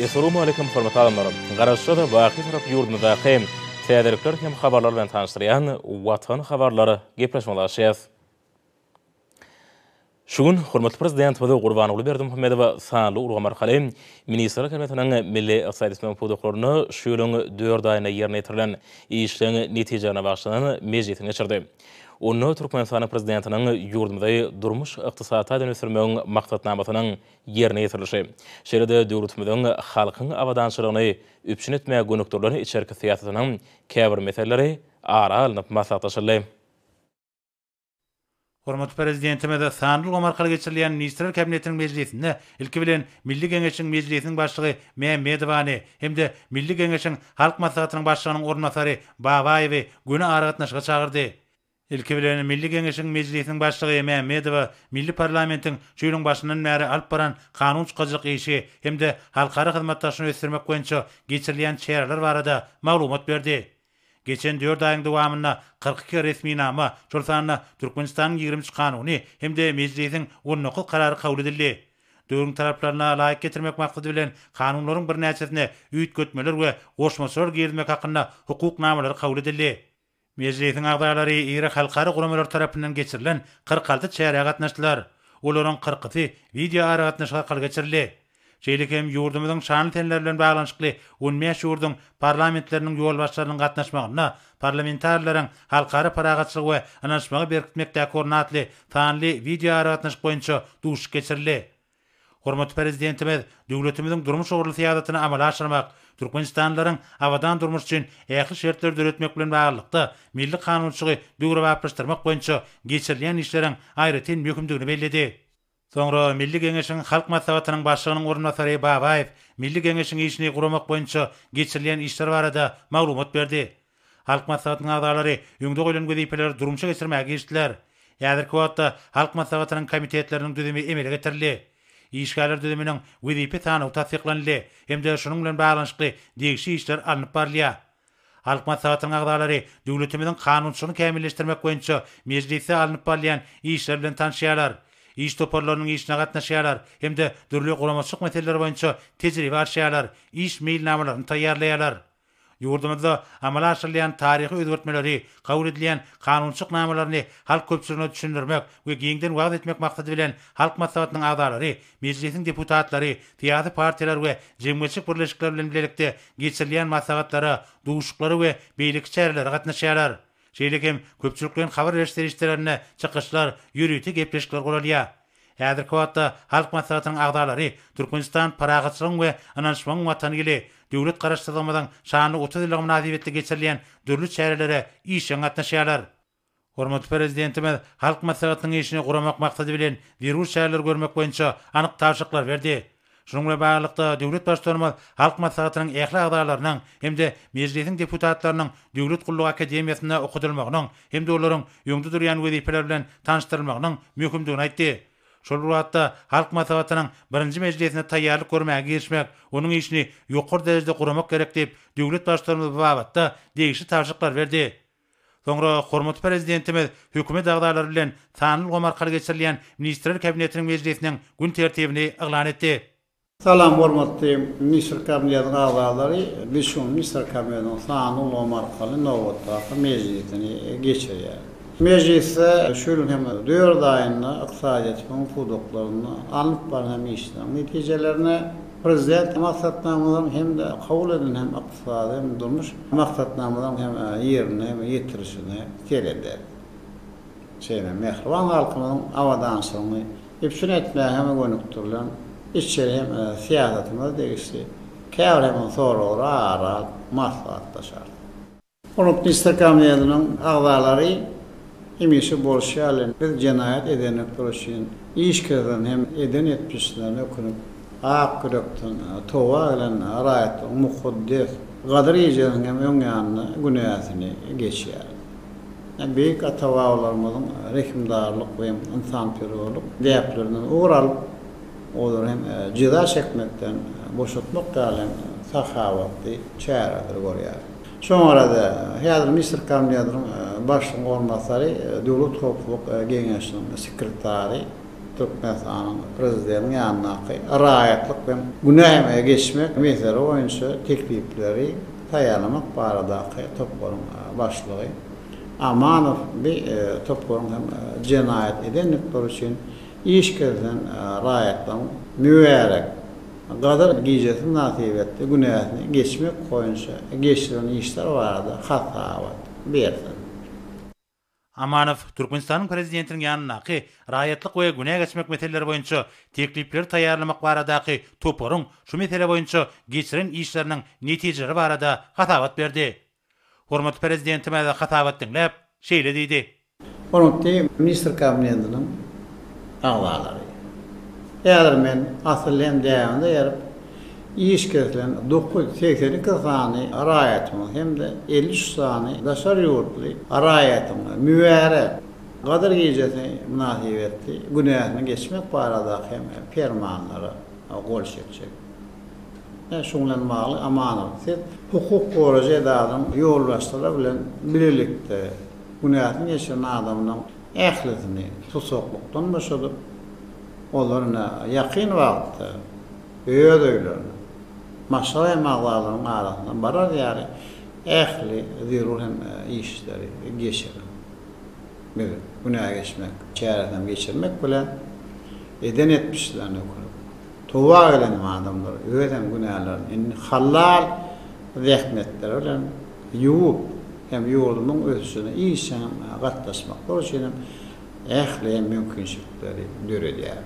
Essalawmaleýkim hormatly adamlar! Garaşsyz, baky Bitarap ýurdumyzdaky täzelikler hem habarlar bilen tanyşdyrýan Watan habarlar gepleşigimize başlaýarys. Şu gün hormatly Prezidentimiz Gurbanguly Berdimuhamedow sanly ulgam arkaly Ministrler Kabinetiniň milli ykdysadyýetimiziň pudaklarynda şu ýylyň dört aýynda ýerine ýetirilen işleň netijelerine bagyşlanan mejlisini geçirdi. Onda Türkmenistanyň Prezidentiniň ýurdumyzy durmuş-ykdysady taýdan ösdürmegiň maksatnamasynyň ýerine ýetirilişi, şeýle-de döwletimiziň halkyň abadançylygyny üpjün etmäge gönükdirilen içerki syýasatynyň käbir meseleleri ara alnyp maslahatlaşyldy. Hormatly Prezidentimiz sanly ulgam arkaly geçirilýän Ministrler Kabinetiniň mejlisinde ilki bilen Milli Geňeşiň Mejlisiniň Başlygy Mämmedowany hem-de Milli Geňeşiň Halk Maslahatynyň Başlygynyň orunbasary Babaýewi göni aragatnaşyga çagyrdy. Ilki bilen Milli Geňeşiň Mejlisiniň Başlygy Mämmedowa milli parlamentiň şu ýylyň başyndan bäri alyp baran kanun çykaryjylyk işi hem-de halkara hyzmatdaşlygyny ösdürmek boýunça geçirilýän çäreler barada maglumat berdi. Geçen dört aýyň dowamynda 42 resminama, şol sanda Türkmenistanyň 23 Kanuny hem-de Mejlisiň 19 Karary kabul edildi. Döwrüň talaplaryna laýyk getirmek maksady bilen kanunlaryň birnäçesine üýtgetmeler we goşmaçalar girizmek hakynda hukuk namalary kabul edildi. Mejlisiň agzalary iri halkara guramalary tarapyndan geçirilen 46 çärä gatnaşdylar. Olaryň kyrkysy wideoaragatnaşyk arkaly geçirildi. Şeýle hem ýurdumyzyň şanly seneleri bilen baglanyşykly on bäş ýurduň parlamentleriniň ýolbaşçylarynyň gatnaşmagynda Parlamentarileriň halkara parahatçylygy we ynanyşmagy berkitmekdäki orny atly sanly wideoaragatnaşyk boýunça duşuşyk geçirildi. Hormatly Prezidentimiz döwletimiziň durmuş ugurly syýasatyny amala aşyrmak, türkmenistanlylaryň abadan durmuşy üçin ähli şertleri döretmek bilen baglylykda, milli kanunçylygy döwrebaplaşdyrmak boýunça geçirilýän işleriň aýratyn möhümdigini belledi. Soňra Milli Geňeşiň Halk Maslahatynyň Başlygynyň orunbasary Babaýew Milli Geňeşiň işini guramak boýunça geçirilýän işler barada maglumat berdi. Halk Maslahatynyň agzalary öňde goýlan wezipeleri durmuşa geçirmäge girişdiler. Häzirki wagtda Halk Maslahatynyň komitetleriniň düzümi emele getirildi. Işgärler düzüminiň wezipe sanawy tassyklanyldy hem-de şunuň bilen baglanyşykly degişli işler alnyp barylýar. Halk Maslahatynyň agzalary döwletimiziň kanunçylygyny kämilleşdirmek boýunça Mejlisde alnyp barylýan işler bilen tanyşýarlar, iş toparlarynyň işine gatnaşýarlar hem-de dürli guramaçylyk meseleleri boýunça tejribe alşýarlar, iş meýilnamalaryny taýýarlaýarlar. Ýurdumyzda amala aşyrylýan taryhy özgertmeleri, kabul edilýän kanunçylyk namalaryny halk köpçüligine düşündirmek we giňden wagyz etmek maksady bilen Halk Maslahatynyň agzalary Mejlisiň deputatlary, syýasy partiýalar we jemgyýetçilik birleşikleri bilen bilelikde geçirilýän maslahatlara, duşuşyklara we beýleki çärelere gatnaşýarlar. Şeýle hem köpçülikleýin habar beriş serişdelerinde çykyşlar, ýörite gepleşikler guralýar. Häzirki wagtda Halk Maslahatynyň agzalary Türkmenistan parahatçylygyň we ynanyşmagyň Watany ýyly, döwlet Garaşsyzlygymyzyň şanly 30 ýyllygy mynasybetli geçirilýän dürli çärelere işjeň gatnaşýarlar. Hormatly Prezidentimiz Halk Maslahatynyň işini guramak maksady bilen zerur çäreleri görmek boýunça anyk tabşyryklary berdi. Şunuň bilen baglylykda, döwlet Baştutanymyz Halk Maslahatynyň ähli agzalarynyň hem-de Mejlisiň deputatlarynyň Döwlet gullugy akademiýasynda okadylmagynyň hem-de olaryň öňde durýan wezipeler bilen tanyşdyrylmagynyň möhümdigini aýtdy. Şol bir wagtda, Halk Maslahatynyň birinji mejlisine taýýarlyk görmäge girişmek, onuň işini ýokary derejede guramak gerek diýip, döwlet Baştutanymyz bu babatda degişli tabşyryklary berdi. Soňra hormatly Prezidentimiz Hökümet agzalary bilen sanly ulgam arkaly geçirilýän Ministrler Kabinetiniň mejlisiniň gün tertibini yglan etdi. Salam hormatly Ministrler Kabinetiniň agzalary! Biz şu gün Ministrler Kabinetiniň sanly ulgam arkaly nobatdaky mejlisini geçirýäris. Mejlisde şu ýylyň hem dört aýynda ykdysadyýetimiziň pudaklarynda alnyp barlan işleriň netijelerine, Prezident maksatnamalaryň hem-de kabul edilen hem ykdysady hem durmuş maksatnamalaryň hem ýerine hem ýetirilişine sereder. Şeýle mähriban halkymyzyň abadançylygyny üpjün etmäge hem gönükdirilen içeri hem syýasatymyza degişli käbir hem soraglara ara alyp maslahatlaşarys. Hormatly Ministrler Kabinetiniň agzalary, hemişe bolşy ýaly, biz jenaýat edenlikler üçin iş kesilen hem eden etmişlerine ökünip, ak ýürekden toba gelen raýatlaryň mukaddes Gadyr gijesiniň hem öň ýanynda günäsini geçýäris. Beýik ata-babalarymyzyň rehimdarlyk we ynsanperwerlik däplerinden ugur alyp, olary hem jeza çekmekden boşatmak ýaly hem sahawatly çäreleri görýäris. Şoňa görä-de, häzir Ministrler Kabinetiniň Başlygynyň orunbasary, Döwlet howpsuzlyk geňeşiniň sekretary T. Türkmenistanyň Prezidentiniň ýanyndaky raýatlyk we günä geçmek mesele boýunça teklipleri taýýarlamak baradaky toparyň başlygy Amanow bi toparyň hem jenaýat edendikleri üçin iş kesilen raýatlaryň mübärek Gadyr gijesi mynasybetli günäsini geçmek boýunça geçirilen işler barada hasabat bersin. Amanow Türkmenistanyň Prezidentiniň ýanyndaky Raýatlyk we günä geçmek meseleleri boýunça teklipleri taýýarlamak baradaky toparyň şu mesele boýunça geçiren işleriniň netijeleri barada hasabat berdi. Hormatly Prezidentimiz hasabat diňläp, şeýle diýdi. Hormatly Ministr Kabinetiniň agzalary! Häzir men asylly hem däbimize eýerip, iş kesilen 982 sany raýatymyz hem-de 53 sany daşary ýurtly raýatyň mübärek Gadyr gijesi mynasybetli günäsini geçmek baradaky hem permanlara gol çekjek. Ine, şuň bilen bagly Amanow, siz hukuk goraýjy edaranyň ýolbaşçylary bilen bilelikde günäsini geçiren adamlaryň ählisini tussaglykdan boşadyp, olary ine ýakyn wagtda öz öýlerine, maşgala hem agzalarynyň arasyna barar ýaly ähli zerur hem işleri geçiriň. Biz günä geçmek çäresini geçirmek bilen eden etmişlerine ökünip, toba gelen adamlar öz hem günälerini indi halal zähmetleri bilen ýuwup hem ýurdumyň ösüşine işjeň gatnaşmaklary üçin hem ähli hem mümkinçilikleri döredýär.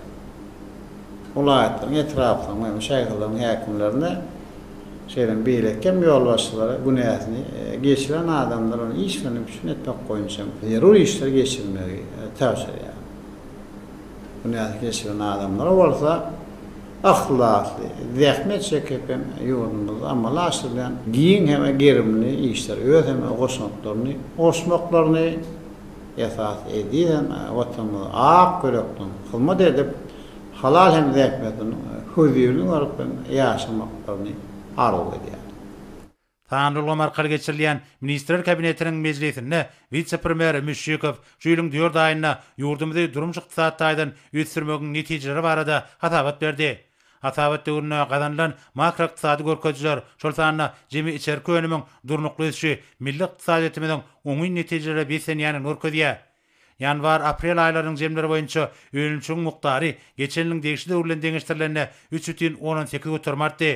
Welaýatlaryň, etraplaryň hem şäherleriň häkimlerine, şeýle hem beýleki hem ýolbaşçylara günäsini geçiren adamlary ony iş bilen üpjün etmek boýunça zerur işleri geçirmegi tabşyrýar. Günäsini geçiren adamlara bolsa yhlasly zähmet çekip hem ýurdumyzda amala aşyrylýan giň hem gerimli işlere öz hem goşantlaryny goşmaklaryny, esasy eziz hem Watanymyza ak ýürekden hyzmat edip, halal hem zähmetiniň hözirini görüp hem ýaşamaklaryny arzuw edýärin. Sanly ulgam arkaly geçirilýän Ministrler Kabinetiniň mejlisinde wise-premýer Müşşikow şu ýylyň dört aýynda ýurdumyzy durmuş-ykdysady taýdan ösdürmegiň netijeleri barada hasabat berdi. Hasabat döwründe gazanylan makroykdysady görkezijiler, şol sanda jemi içerki önümiň durnukly ösüşi milli ykdysadyýetimiziň oňyn netijelere beslenýändigini görkezýär. Ýanwar-aprel aýlarynyň jemleri boýunça önümçiligiň mukdary geçen ýylyň degişli döwri bilen deňeşdirilende 3,8 göterim artdy.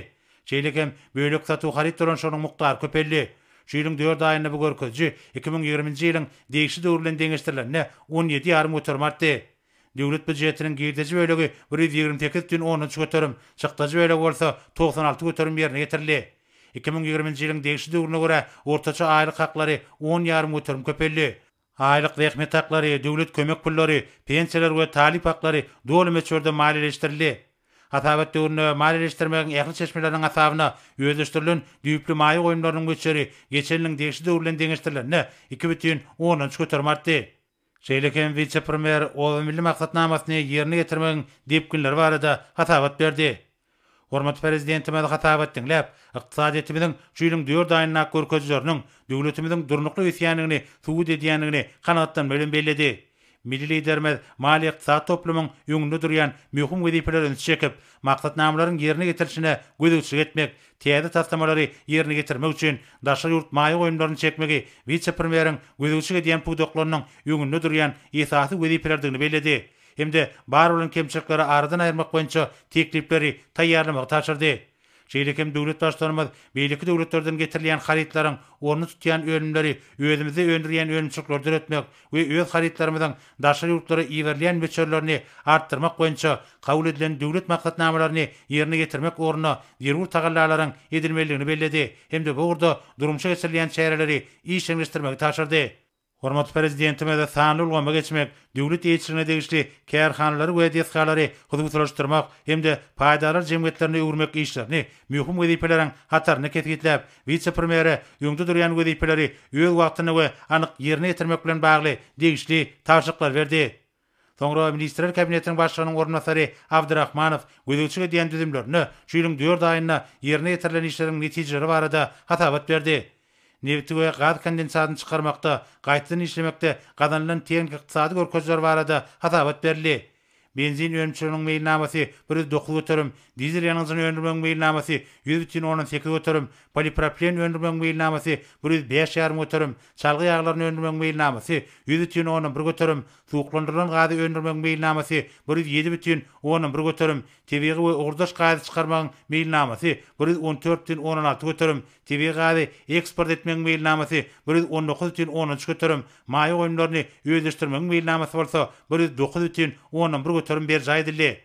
Şeýle hem bölek satuw haryt dolanyşygynyň mukdary köpeldi. Şu ýylyň dört aýynda bu görkeziji 2020-nji ýylyň degişli döwri bilen deňeşdirilende on ýedi ýarym göterim artdy. Döwlet býujetiniň girdeji bölegi 128,3 göterim, çykdajy bölegi bolsa 96 göterim ýerine ýetirildi. 2020-nji ýylyň degişli döwrüne görä ortaça aýlyk haklary on ýarym göterim köpeldi. Aýlyk zähmet haklary, döwlet kömek pullary, pensiýalar we talyp haklary doly möçberde maliýeleşdirildi. Hasabat döwründe maliýeleşdirmegiň ähli çeşmeleriniň hasabyna özleşdirilen düýpli maýa goýumlarynyň möçberi geçen ýylyň degişli döwri bilen deňeşdirilende 2,3 göterim artdy. Şeýle hem wise-premýer Oba milli maksatnamasyny ýerine ýetirmegiň depginleri barada hasabat berdi. Hormatly Prezidentimiz hasabat diňläp, ykdysadyýetimiziň şu ýylyň dört aýyndaky görkezijileriniň döwletimiziň durnukly ösýändigini subut edýändigini kanagatlanma bilen belledi. Milli Liderimiz maliýe-ykdysady toplumyň öňünde durýan möhüm wezipelere ünsi çekip, maksatnamalaryň ýerine ýetirilişine gözegçilik etmek, täze taslamalary ýerine ýetirmek üçin daşary ýurt maýa goýumlaryny çekmegi wise-premýeriň gözegçilik edýän pudaklarynyň öňünde durýan esasy wezipelerdigini belledi. hem-de bar bolan kemçilikleri aradan aýyrmak boýunça teklipleri taýýarlamagy tabşyrdy. Şeýle hem döwlet Baştutanymyz beýleki döwletlerden getirilýän harytlaryň ornuny tutýan önümleri özümizde öndürýän önümçilikleri döretmek we öz harytlarymyzyň daşary ýurtlara iberilýän möçberlerini artdyrmak boýunça kabul edilen döwlet maksatnamalaryny ýerine ýetirmek ugrunda zerur tagallalaryň edilmelidigini belledi hem-de bu ugurda durmuşa geçirilýän çäreleri işjeňleşdirmegi tabşyrdy. Hormatly Prezidentimiz sanly ulgama geçmek, döwlet eýeçiligine degişli kärhanalary we desgalary hususylaşdyrmak hem-de paýdarlar jemgyýetlerine öwürmek işlerini möhüm wezipeleriň hatarynda kesgitläp, wise-premýere öňde durýan wezipeleri öz wagtynda we anyk ýerine ýetirmek bilen bagly degişli tabşyryklary berdi. Soňra Ministrler Kabinetiniň Başlygynyň orunbasary Abdyrahmanow gözegçilik edýän düzümlerinde şu ýylyň dört aýynda ýerine ýetirilen işleriň netijeleri barada hasabat berdi. Nebiti we gaz kondensatyny çykarmakda, gaýtadan işlemekde gazanylan tehniki-ykdysady görkezijiler barada hasabat berildi. Benzin önümçiliginiň meýilnamasy 109 göterim, dizel ýangyjyny öndürmegiň meýilnamasy 100,8 göterim, polipropilen öndürmegiň meýilnamasy 105 ýarym göterim, çalgy ýaglaryny öndürmegiň meýilnamasy 100,1 göterim, suwuklandyrylan gazy öndürmegiň meýilnamasy 107,1 göterim, tebigy we ugurdaş gazy çykarmagyň meýilnamasy 114,6 göterim, tebigy gazy eksport etmegiň meýilnamasy 119,3 göterim, maýa goýumlaryny özleşdirmegiň meýilnamasy bolsa 109,1 göterim berjaý edildi.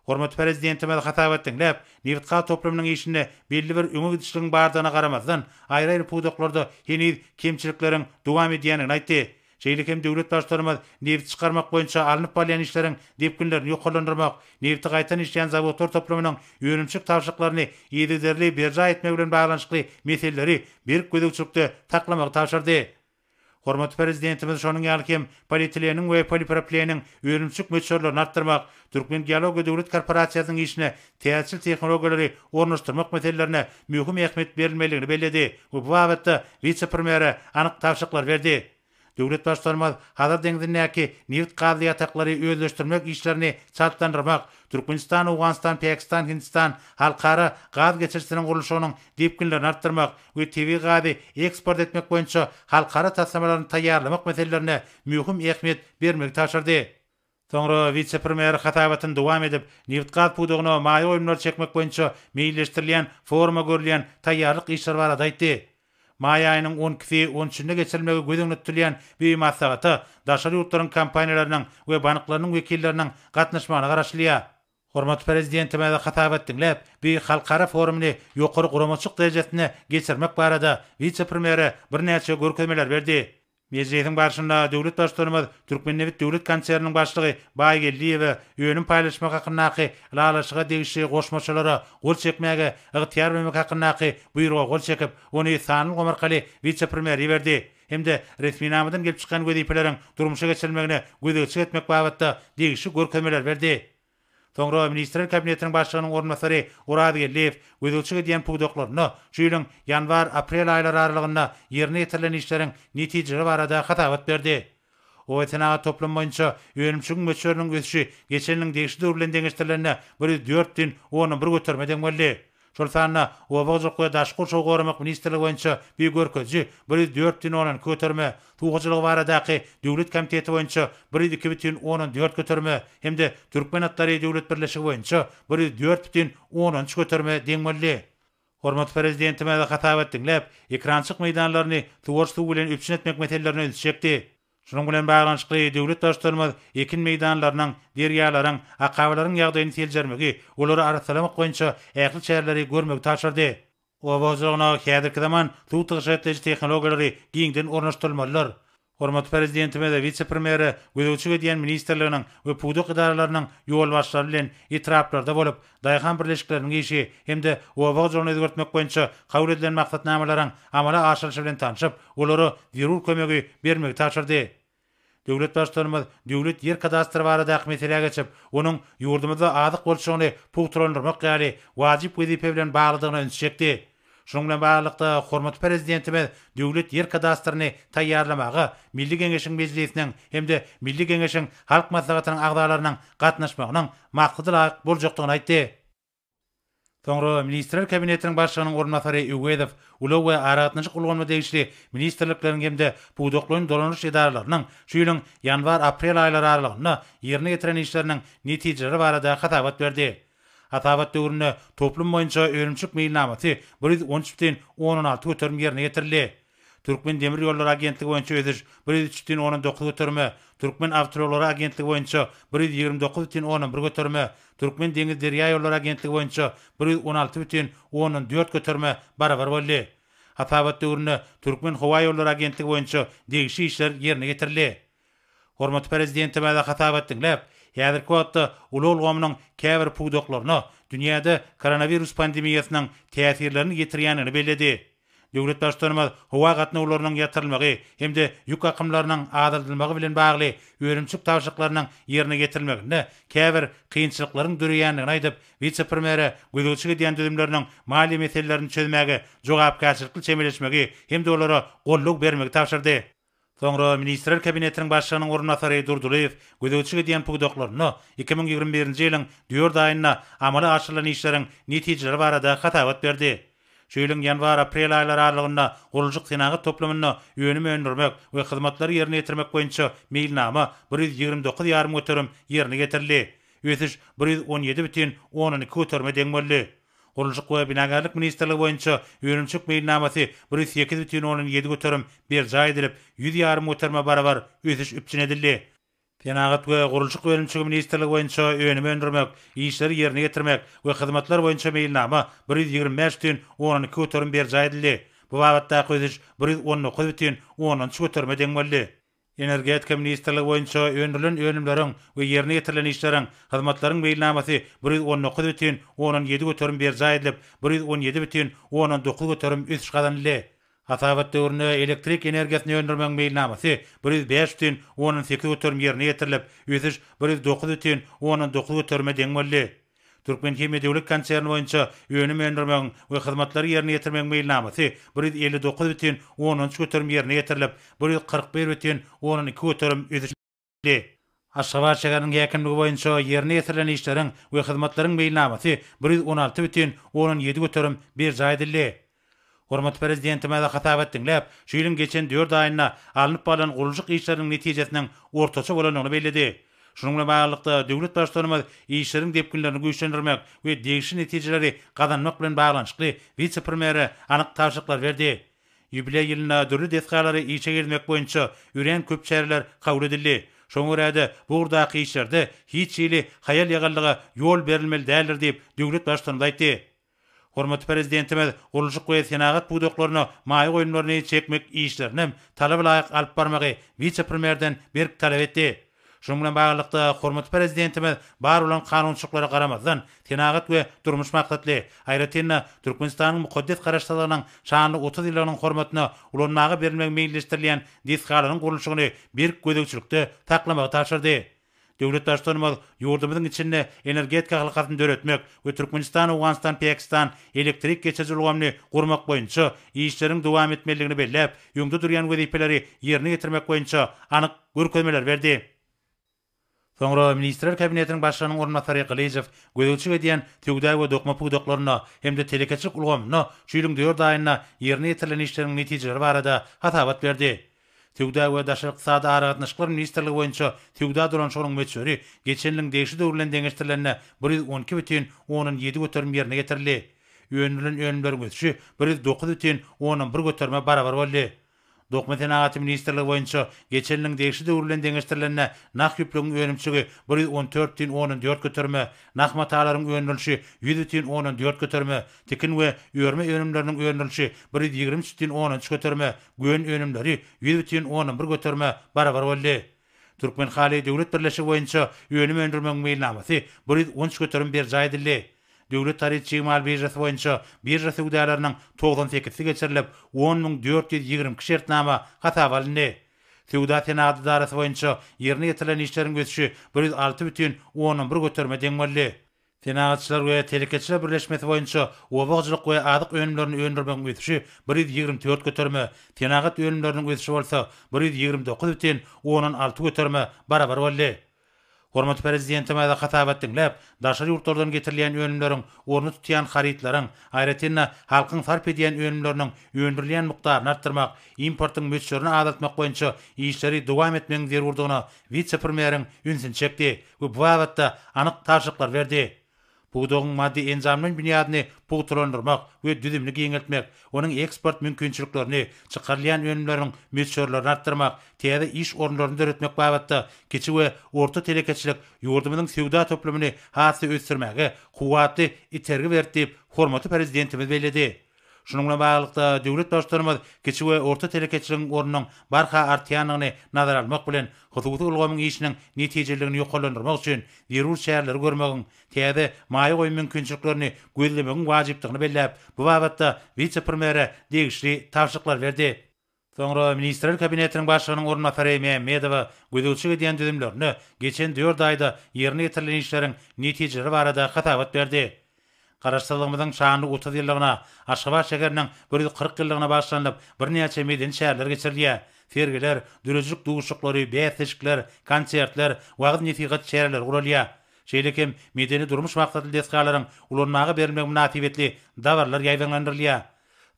Hormatly Prezidentimiz hasabat diňläp, nebitgaz toplumynyň işinde belli bir öňe gidişligiň bardygyna garamazdan, aýry-aýry pudaklarda heniz kemçilikleriň dowam edýändigini aýtdy. Şeýle hem döwlet Baştutanymyz nebit çykarmak boýunça alnyp barylýan işleriň depginlerini ýokarlandyrmak, nebiti gaýtadan işleýän zawodlar toplumynyň önümçilik tabşyryklaryny yzygiderli berjaý etmek bilen baglanyşykly meseleleri berk gözegçilikde saklamagy tabşyrdy. Hormatly Prezidentimiz şonuň ýaly hem polietileniň we polipropileniň önümçilik möçberlerini artdyrmak, Türkmengeologiýa döwlet korporasiýasynyň işine täzeçil tehnologiýalary ornaşdyrmak meselelerine möhüm ähmiýet berilmelidigini belledi we bu babatda wise-premýere anyk tabşyryklary berdi. Döwlet Baştutanymyz Hazar deňzindäki nebit-gazly ýataklary özleşdirmek işlerini çaltlandyrmak, Türkmenistan, Owganystan, Pakistan, Hindistan halkara gaz geçirijisiniň gurluşygynyň depginlerini artdyrmak we tebigy gazy eksport etmek boýunça halkara taslamalaryny taýýarlamak meselelerine möhüm ähmiýet bermegi tabşyrdy. Soňra wise-premýer hasabatyny dowam edip, nebitgaz pudagyna maýa goýumlary çekmek boýunça meýilleşdirilýän foruma görülýän taýýarlyk işleri barada aýtdy. Maý aýynyň on ikisi, on üçünde geçirilmegi göz öňünde tutulýan bu maslahata daşary ýurtlaryň kompaniýalarynyň we banklarynyň wekilleriniň gatnaşmagyna garaşylýar. Hormatly Prezidentimiz hasabat diňläp, bu halkara forumyny ýokary guramaçylyk derejesinde geçirmek barada wise-premýere birnäçe görkezmeleri berdi. Mejlisiň barşynda döwlet Baştutanymyz Türkmennebit döwlet konserniniň başlygy Baýgeldiýewe önüm paýlaşmak hakyndaky ylalaşyga degişli goşmaçalara gol çekmäge ygtyýar bermek hakyndaky Buýruga gol çekip, ony sanly ulgam arkaly wise-premýere iberdi hem-de resminamadan gelip çykýan wezipeleriň durmuşa geçirilmegine gözegçilik etmek babatda degişli görkezmeleri berdi. Soňra Ministrler Kabinetiniň Başlygynyň orunbasary Oraz Geldiýew gözegçilik edýän pudaklarynda şu ýylyň ýanwar-aprel aýlary aralygynda ýerine ýetirilen işleriň netijeleri barada hasabat berdi. Oba-senagat toplumy boýunça önümçiligiň möçberiniň ösüşi geçen ýylyň degişli döwri bilen deňeşdirilende 104,1 göterime deň boldy. Şol sanda Oba hojalyk we daşky gurşawy goramak ministrligi boýunça bu görkeziji 104,2 göterime, Suw hojalygy baradaky döwlet komiteti boýunça 102,4 göterime hem-de Türkmen atlary döwlet birleşigi boýunça 104,3 göterime deň boldy. Hormatly Prezidentimiz hasabat diňläp, ekrançyk meýdanlaryny suwaryş suwy bilen üpjün etmek meselelerine ünsi çekdi. Şunuň bilen baglanyşykly, döwlet Baştutanymyz ekin meýdanlarynyň, derýalaryň, akabalaryň ýagdaýyny seljermegi, olary arassalamak boýunça ähli çäreleri görmegi tabşyrdy. Oba hojalygyna häzirki zaman suw tygşytlaýjy tehnologiýalary giňden ornaşdyrylmalydyr. Hormatly Prezidentimiz wise-premýere gözegçilik edýän ministrliginiň we pudak edaralarynyň ýolbaşçylary bilen etraplarda bolup, daýhan birleşikleriniň işi hem-de oba hojalygyny özgertmek boýunça kabul edilen maksatnamalaryň amala aşyrylyşy bilen tanşyp, olara zerur kömegi bermegi tabşyrdy. Döwlet Baştutanymyz döwlet ýer kadastry baradaky meselä geçip, onuň ýurdumyzda azyk bolçulygyny pugtalandyrmak ýaly wajyp wezipe bilen baglydygyna ünsi çekdi. Şunuň bilen baglylykda, hormatly Prezidentimiz döwlet ýer kadastryny taýýarlamaga Milli Geňeşiň Mejlisiniň hem-de Milli Geňeşiň Halk Maslahatynyň agzalarynyň gatnaşmagynyň maksada laýyk boljakdygyny aýtdy. Soňra Ministrler Kabinetiniň Başlygynyň orunbasary Öwezow ulag we aragatnaşyk ulgamyna degişli ministrlikleriň hem-de pudaklaýyn dolanyş edaralarynyň şu ýylyň ýanwar-aprel aýlary aralygynda ýerine ýetiren işleriniň netijeleri barada hasabat berdi. Hasabat döwründe toplum boýunça önümçilik meýilnamasy 113 bütin 16 göterim ýerine ýetirildi. Türkmen demir ýollary agentligi boýunça ösüş 103 bütin 9 göterime, Türkmen awtoulaglary agentligi boýunça 129 bütin 1 göterime, Türkmen deňiz derýa ýollary agentligi boýunça 116 bütin 4 göterime barabar boldy. Hasabat döwründe Türkmen howa ýollary agentligi boýunça degişli işler ýerine ýetirildi. Hormatly Prezidentimiz hasabat diňläp, häzirki wagtda ulag ulgamynyň käbir pudaklaryna dünýäde koronawirus pandemiýasynyň täsirlerini ýetirýändigini belledi. Döwlet Baştutanymyz howa gatnawlarynyň ýatyrylmagy hem-de ýük akymlarynyň azaldylmagy bilen bagly önümçilik tabşyryklarynyň ýerine ýetirilmeginde käbir kynçylyklaryň döreýändigini aýdyp, wise-premýere gözegçilik edýän düzümleriniň maliýe meselelerini çözmäge jogapkärçilikli çemeleşmegi hem-de olara goldaw bermegi tabşyrdy. Soňra Ministrler Kabinetiniň Başlygynyň orunbasary Durdylyýew gözegçilik edýän pudaklarynda 2021-nji ýylyň dört aýynda amala aşyrylan işleriň netijeleri barada hasabat berdi. Şu ýylyň ýanwar-aprel aýlary aralygynda gurluşyk-senagat toplumynda önüm öndürmek we hyzmatlary ýerine ýetirmek boýunça meýilnama 129 ýarym göterim ýerine ýetirildi. Ösüş 117 bütin ondan iki göterime deň boldy. Gurluşyk we binagärlik ministrligi boýunça önümçilik meýilnamasy 108 bütin ondan 7% berjaý edilip, ýüz ýarym göterime barabar ösüş üpjün edildi. Senagat we gurluşyk önümçiligi ministrligi boýunça önüm öndürmek, işleri ýerine ýetirmek we hyzmatlar boýunça meýilnama 125 bütin ondan 2% berjaý edildi. Bu babatdaky ösüş 119 bütin ondan 3 göterime deň boldy. Energetika ministrligi boýunça öndürilen önümleriň we ýerine ýetirilen işleriň, hyzmatlaryň meýilnamasy 119 bütin ondan 7% berjaý edilip, 117 bütin ondan 9% ösüş gazanyldy. Hasabat döwründe elektrik energiýasyny öndürmegiň meýilnamasy 105 bütin ondan 8% ýerine ýetirilip, ösüş 109 bütin ondan 9 göterime deň boldy. Türkmenhimiýa döwlet konserni boýunça önüm öndürmegiň we hyzmatlary ýerine ýetirmegiň meýilnamasy 159 bütin ondan 3% ýerine ýetirilip, 141 bütin ondan 2% ösüş edildi. Aşgabat şäheriniň häkimligi boýunça ýerine ýetirilen işleriň we hyzmatlaryň meýilnamasy 116 bütin ondan 7% berjaý edildi. Hormatly Prezidentimiz hasabat diňläp, şu ýylyň geçen dört aýynda alnyp barlan gurluşyk işleriniň netijesiniň ortaça bolandygyny belledi. Şunuň bilen baglylykda, döwlet Baştutanymyz işleriň depginlerini güýçlendirmek we degişli netijeleri gazanmak bilen baglanyşykly wise-premýere anyk tabşyryklary berdi. Ýubileý ýylynda dürli desgalary işe girizmek boýunça örän köp çäreler kabul edildi. Şoňa görä-de, bu ugurdaky işlerde hiç hili haýal-ýagallyga ýol berilmeli däldir diýip, döwlet Baştutanymyz aýtdy. Hormatly Prezidentimiz gurluşyk we senagat pudaklaryna maýa goýumlaryny çekmek işlerinem talaba laýyk alyp barmagy wise-premýerden berk talap etdi. Şunuň bilen baglylykda, hormatly Prezidentimiz bar bolan kanunçylyklara garamazdan, senagat we durmuş maksatly, aýratyn-da, Türkmenistanyň mukaddes Garaşsyzlygynyň şanly 30 ýyllygynyň hormatyna ulanmaga berilmegi meýilleşdirilýän desgalaryň gurluşygyny berk gözegçilikde saklamagy tabşyrdy. Döwlet Baştutanymyz ýurdumyzyň içinde energetika halkasyny döretmek we Türkmenistan-Owganystan-Pakistan elektrik geçiriji ulgamyny gurmak boýunça işleriň dowam etmelidigini belläp, öňde durýan wezipeleri ýerine ýetirmek boýunça anyk görkezmeleri berdi. Soňra Ministrler Kabinetiniň Başlygynyň orunbasary Gylyjow gözegçilik edýän söwda we dokma pudaklarynda hem-de telekeçilik ulgamynda şu ýylyň dört aýynda ýerine ýetirilen işleriň netijeleri barada hasabat berdi. Söwda we daşary ykdysady aragatnaşyklar ministrligi boýunça söwda dolanyşygynyň möçberi geçen ýylyň degişli döwri bilen deňeşdirilende 112 bütin ondan 7 göterim ýerine ýetirildi. Öndürilen önümleriň ösüşi 109 bütin ondan 1 göterime barabar boldy. Dokma senagaty ministrligi boýunça geçen ýylyň degişli döwri bilen deňeşdirilende nah ýüplügiň önümçiligi 114 bütin ondan 4 göterime, nah matalaryň öndürilişi 100 bütin ondan 4 göterime, tikin we örme önümleriniň öndürilişi 123 bütin ondan 3 göterime, Gön önümleri 100,1 göterime barabar boldy. Türkmenhaly döwlet birleşigi boýunça önüm öndürmegiň meýilnamasy 113 göterim berjaý edildi. Döwlet haryt çig mal biržasy boýunça birža söwdalarynyň togsan sekizisi geçirilip, on müň 422 şertnama hasaba alyndy. Söwda-senagat edarasy boýunça ýerine ýetirilen işleriň ösüşi 106 bütin ondan bir göterime deň boldy. Senagatçylar we telekeçiler birleşmesi boýunça oba hojalyk we azyk önümlerini öndürmegiň ösüşi 124 göterime, senagat önümleriniň ösüşi bolsa 129 bütin ondan 6 göterime barabar boldy. Hormatly Prezidentimiz hasabat diňläp, daşary ýurtlardan getirilýän önümleriň ornuny tutýan harytlaryň, aýratyn-da, halkyň sarp edýän önümleriniň öndürilýän mukdaryny artdyrmak, importyň möçberini azaltmak boýunça işleri dowam etmegiň zerurdygyna wise-premýeriň ünsüni çekdi. we bu babatda anyk tabşyryklar berdi. Pudagyň maddy-enjamlaýyn binýadyny pugtalandyrmak we düzümini giňeltmek, onuň eksport mümkinçiliklerini, çykarylýan önümleriň möçberlerini artdyrmak, täze iş orunlaryny döretmek babatda kiçi we orta telekeçilik ýurdumyzyň söwda toplumyny has-da ösdürmäge kuwwatly itergi berdi diýip, hormatly Prezidentimiz belledi. Şunuň bilen baglylykda, döwlet Baştutanymyz kiçi we orta telekeçiligiň ornunyň barha artýandygyny nazara almak bilen, hususy ulgamyň işiniň netijeliligini ýokarlandyrmak üçin zerur çäreleri görmegiň, täze maýa goýum mümkinçiliklerini gözlemegiň wajypdygyny belläp, bu babatda wise-premýere degişli tabşyryklary berdi. Soňra Ministrler Kabinetiniň Başlygynyň orunbasary Mämmedowa gözegçilik edýän düzümlerinde geçen dört aýda ýerine ýetirilen işleriň netijeleri barada hasabat berdi. Garaşsyzlygymyzyň şanly 30 ýyllygyna, Aşgabat şäheriniň 140 ýyllygyna bagyşlanylyp birnäçe medeni çäreler geçirilýär. Sergiler, döredijilik duşuşyklary, bäsleşikler, konsertler, wagyz-nesihat çäreleri guralýar. Şeýle hem medeni-durmuş maksatly desgalaryň ulanmaga berilmegi mynasybetli dabaralar ýaýbaňlandyrylýar.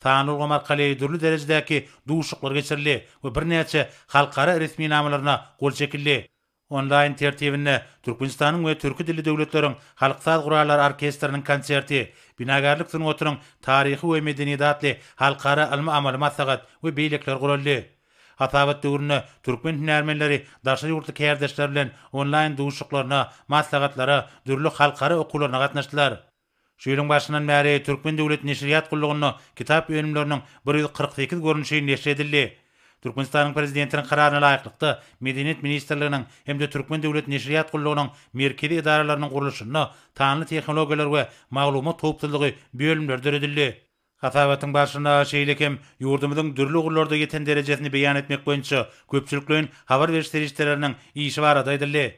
Sanly ulgam arkaly dürli derejedäki duşuşyklar geçirildi we birnäçe halkara resminamalaryna gol çekildi. Onlaýn tertibinde Türkmenistanyň we türki dilli döwletleriň halk saz gurallary orkestriniň konserti, Binagärlik sungatynyň taryhy we medeniýeti atly halkara ylmy-amaly maslahat we beýlekiler guraldy. Hasabat döwründe türkmen hünärmenleri daşary ýurtly kärdeşleri bilen onlaýn duşuşyklaryna, maslahatlara, dürli halkara okuwlaryna gatnaşdylar. Şu ýylyň başyndan bäri Türkmen döwlet neşirýat gullugynda kitap önümleriniň 148 görnüşi neşir edildi. Türkmenistanyň Prezidentiniň Kararyna laýyklykda, Medeniýet ministrliginiň hem-de Türkmen döwlet neşirýat gullugynyň merkezi edaralarynyň gurluşynda sanly tehnologiýalar we maglumat howpsuzlygy bölümleri döredildi. Hasabatyň barşynda şeýle hem ýurdumyzyň dürli ugurlarda ýeten derejesini beýan etmek boýunça köpçülikleýin habar beriş serişdeleriniň işi barada aýdyldy.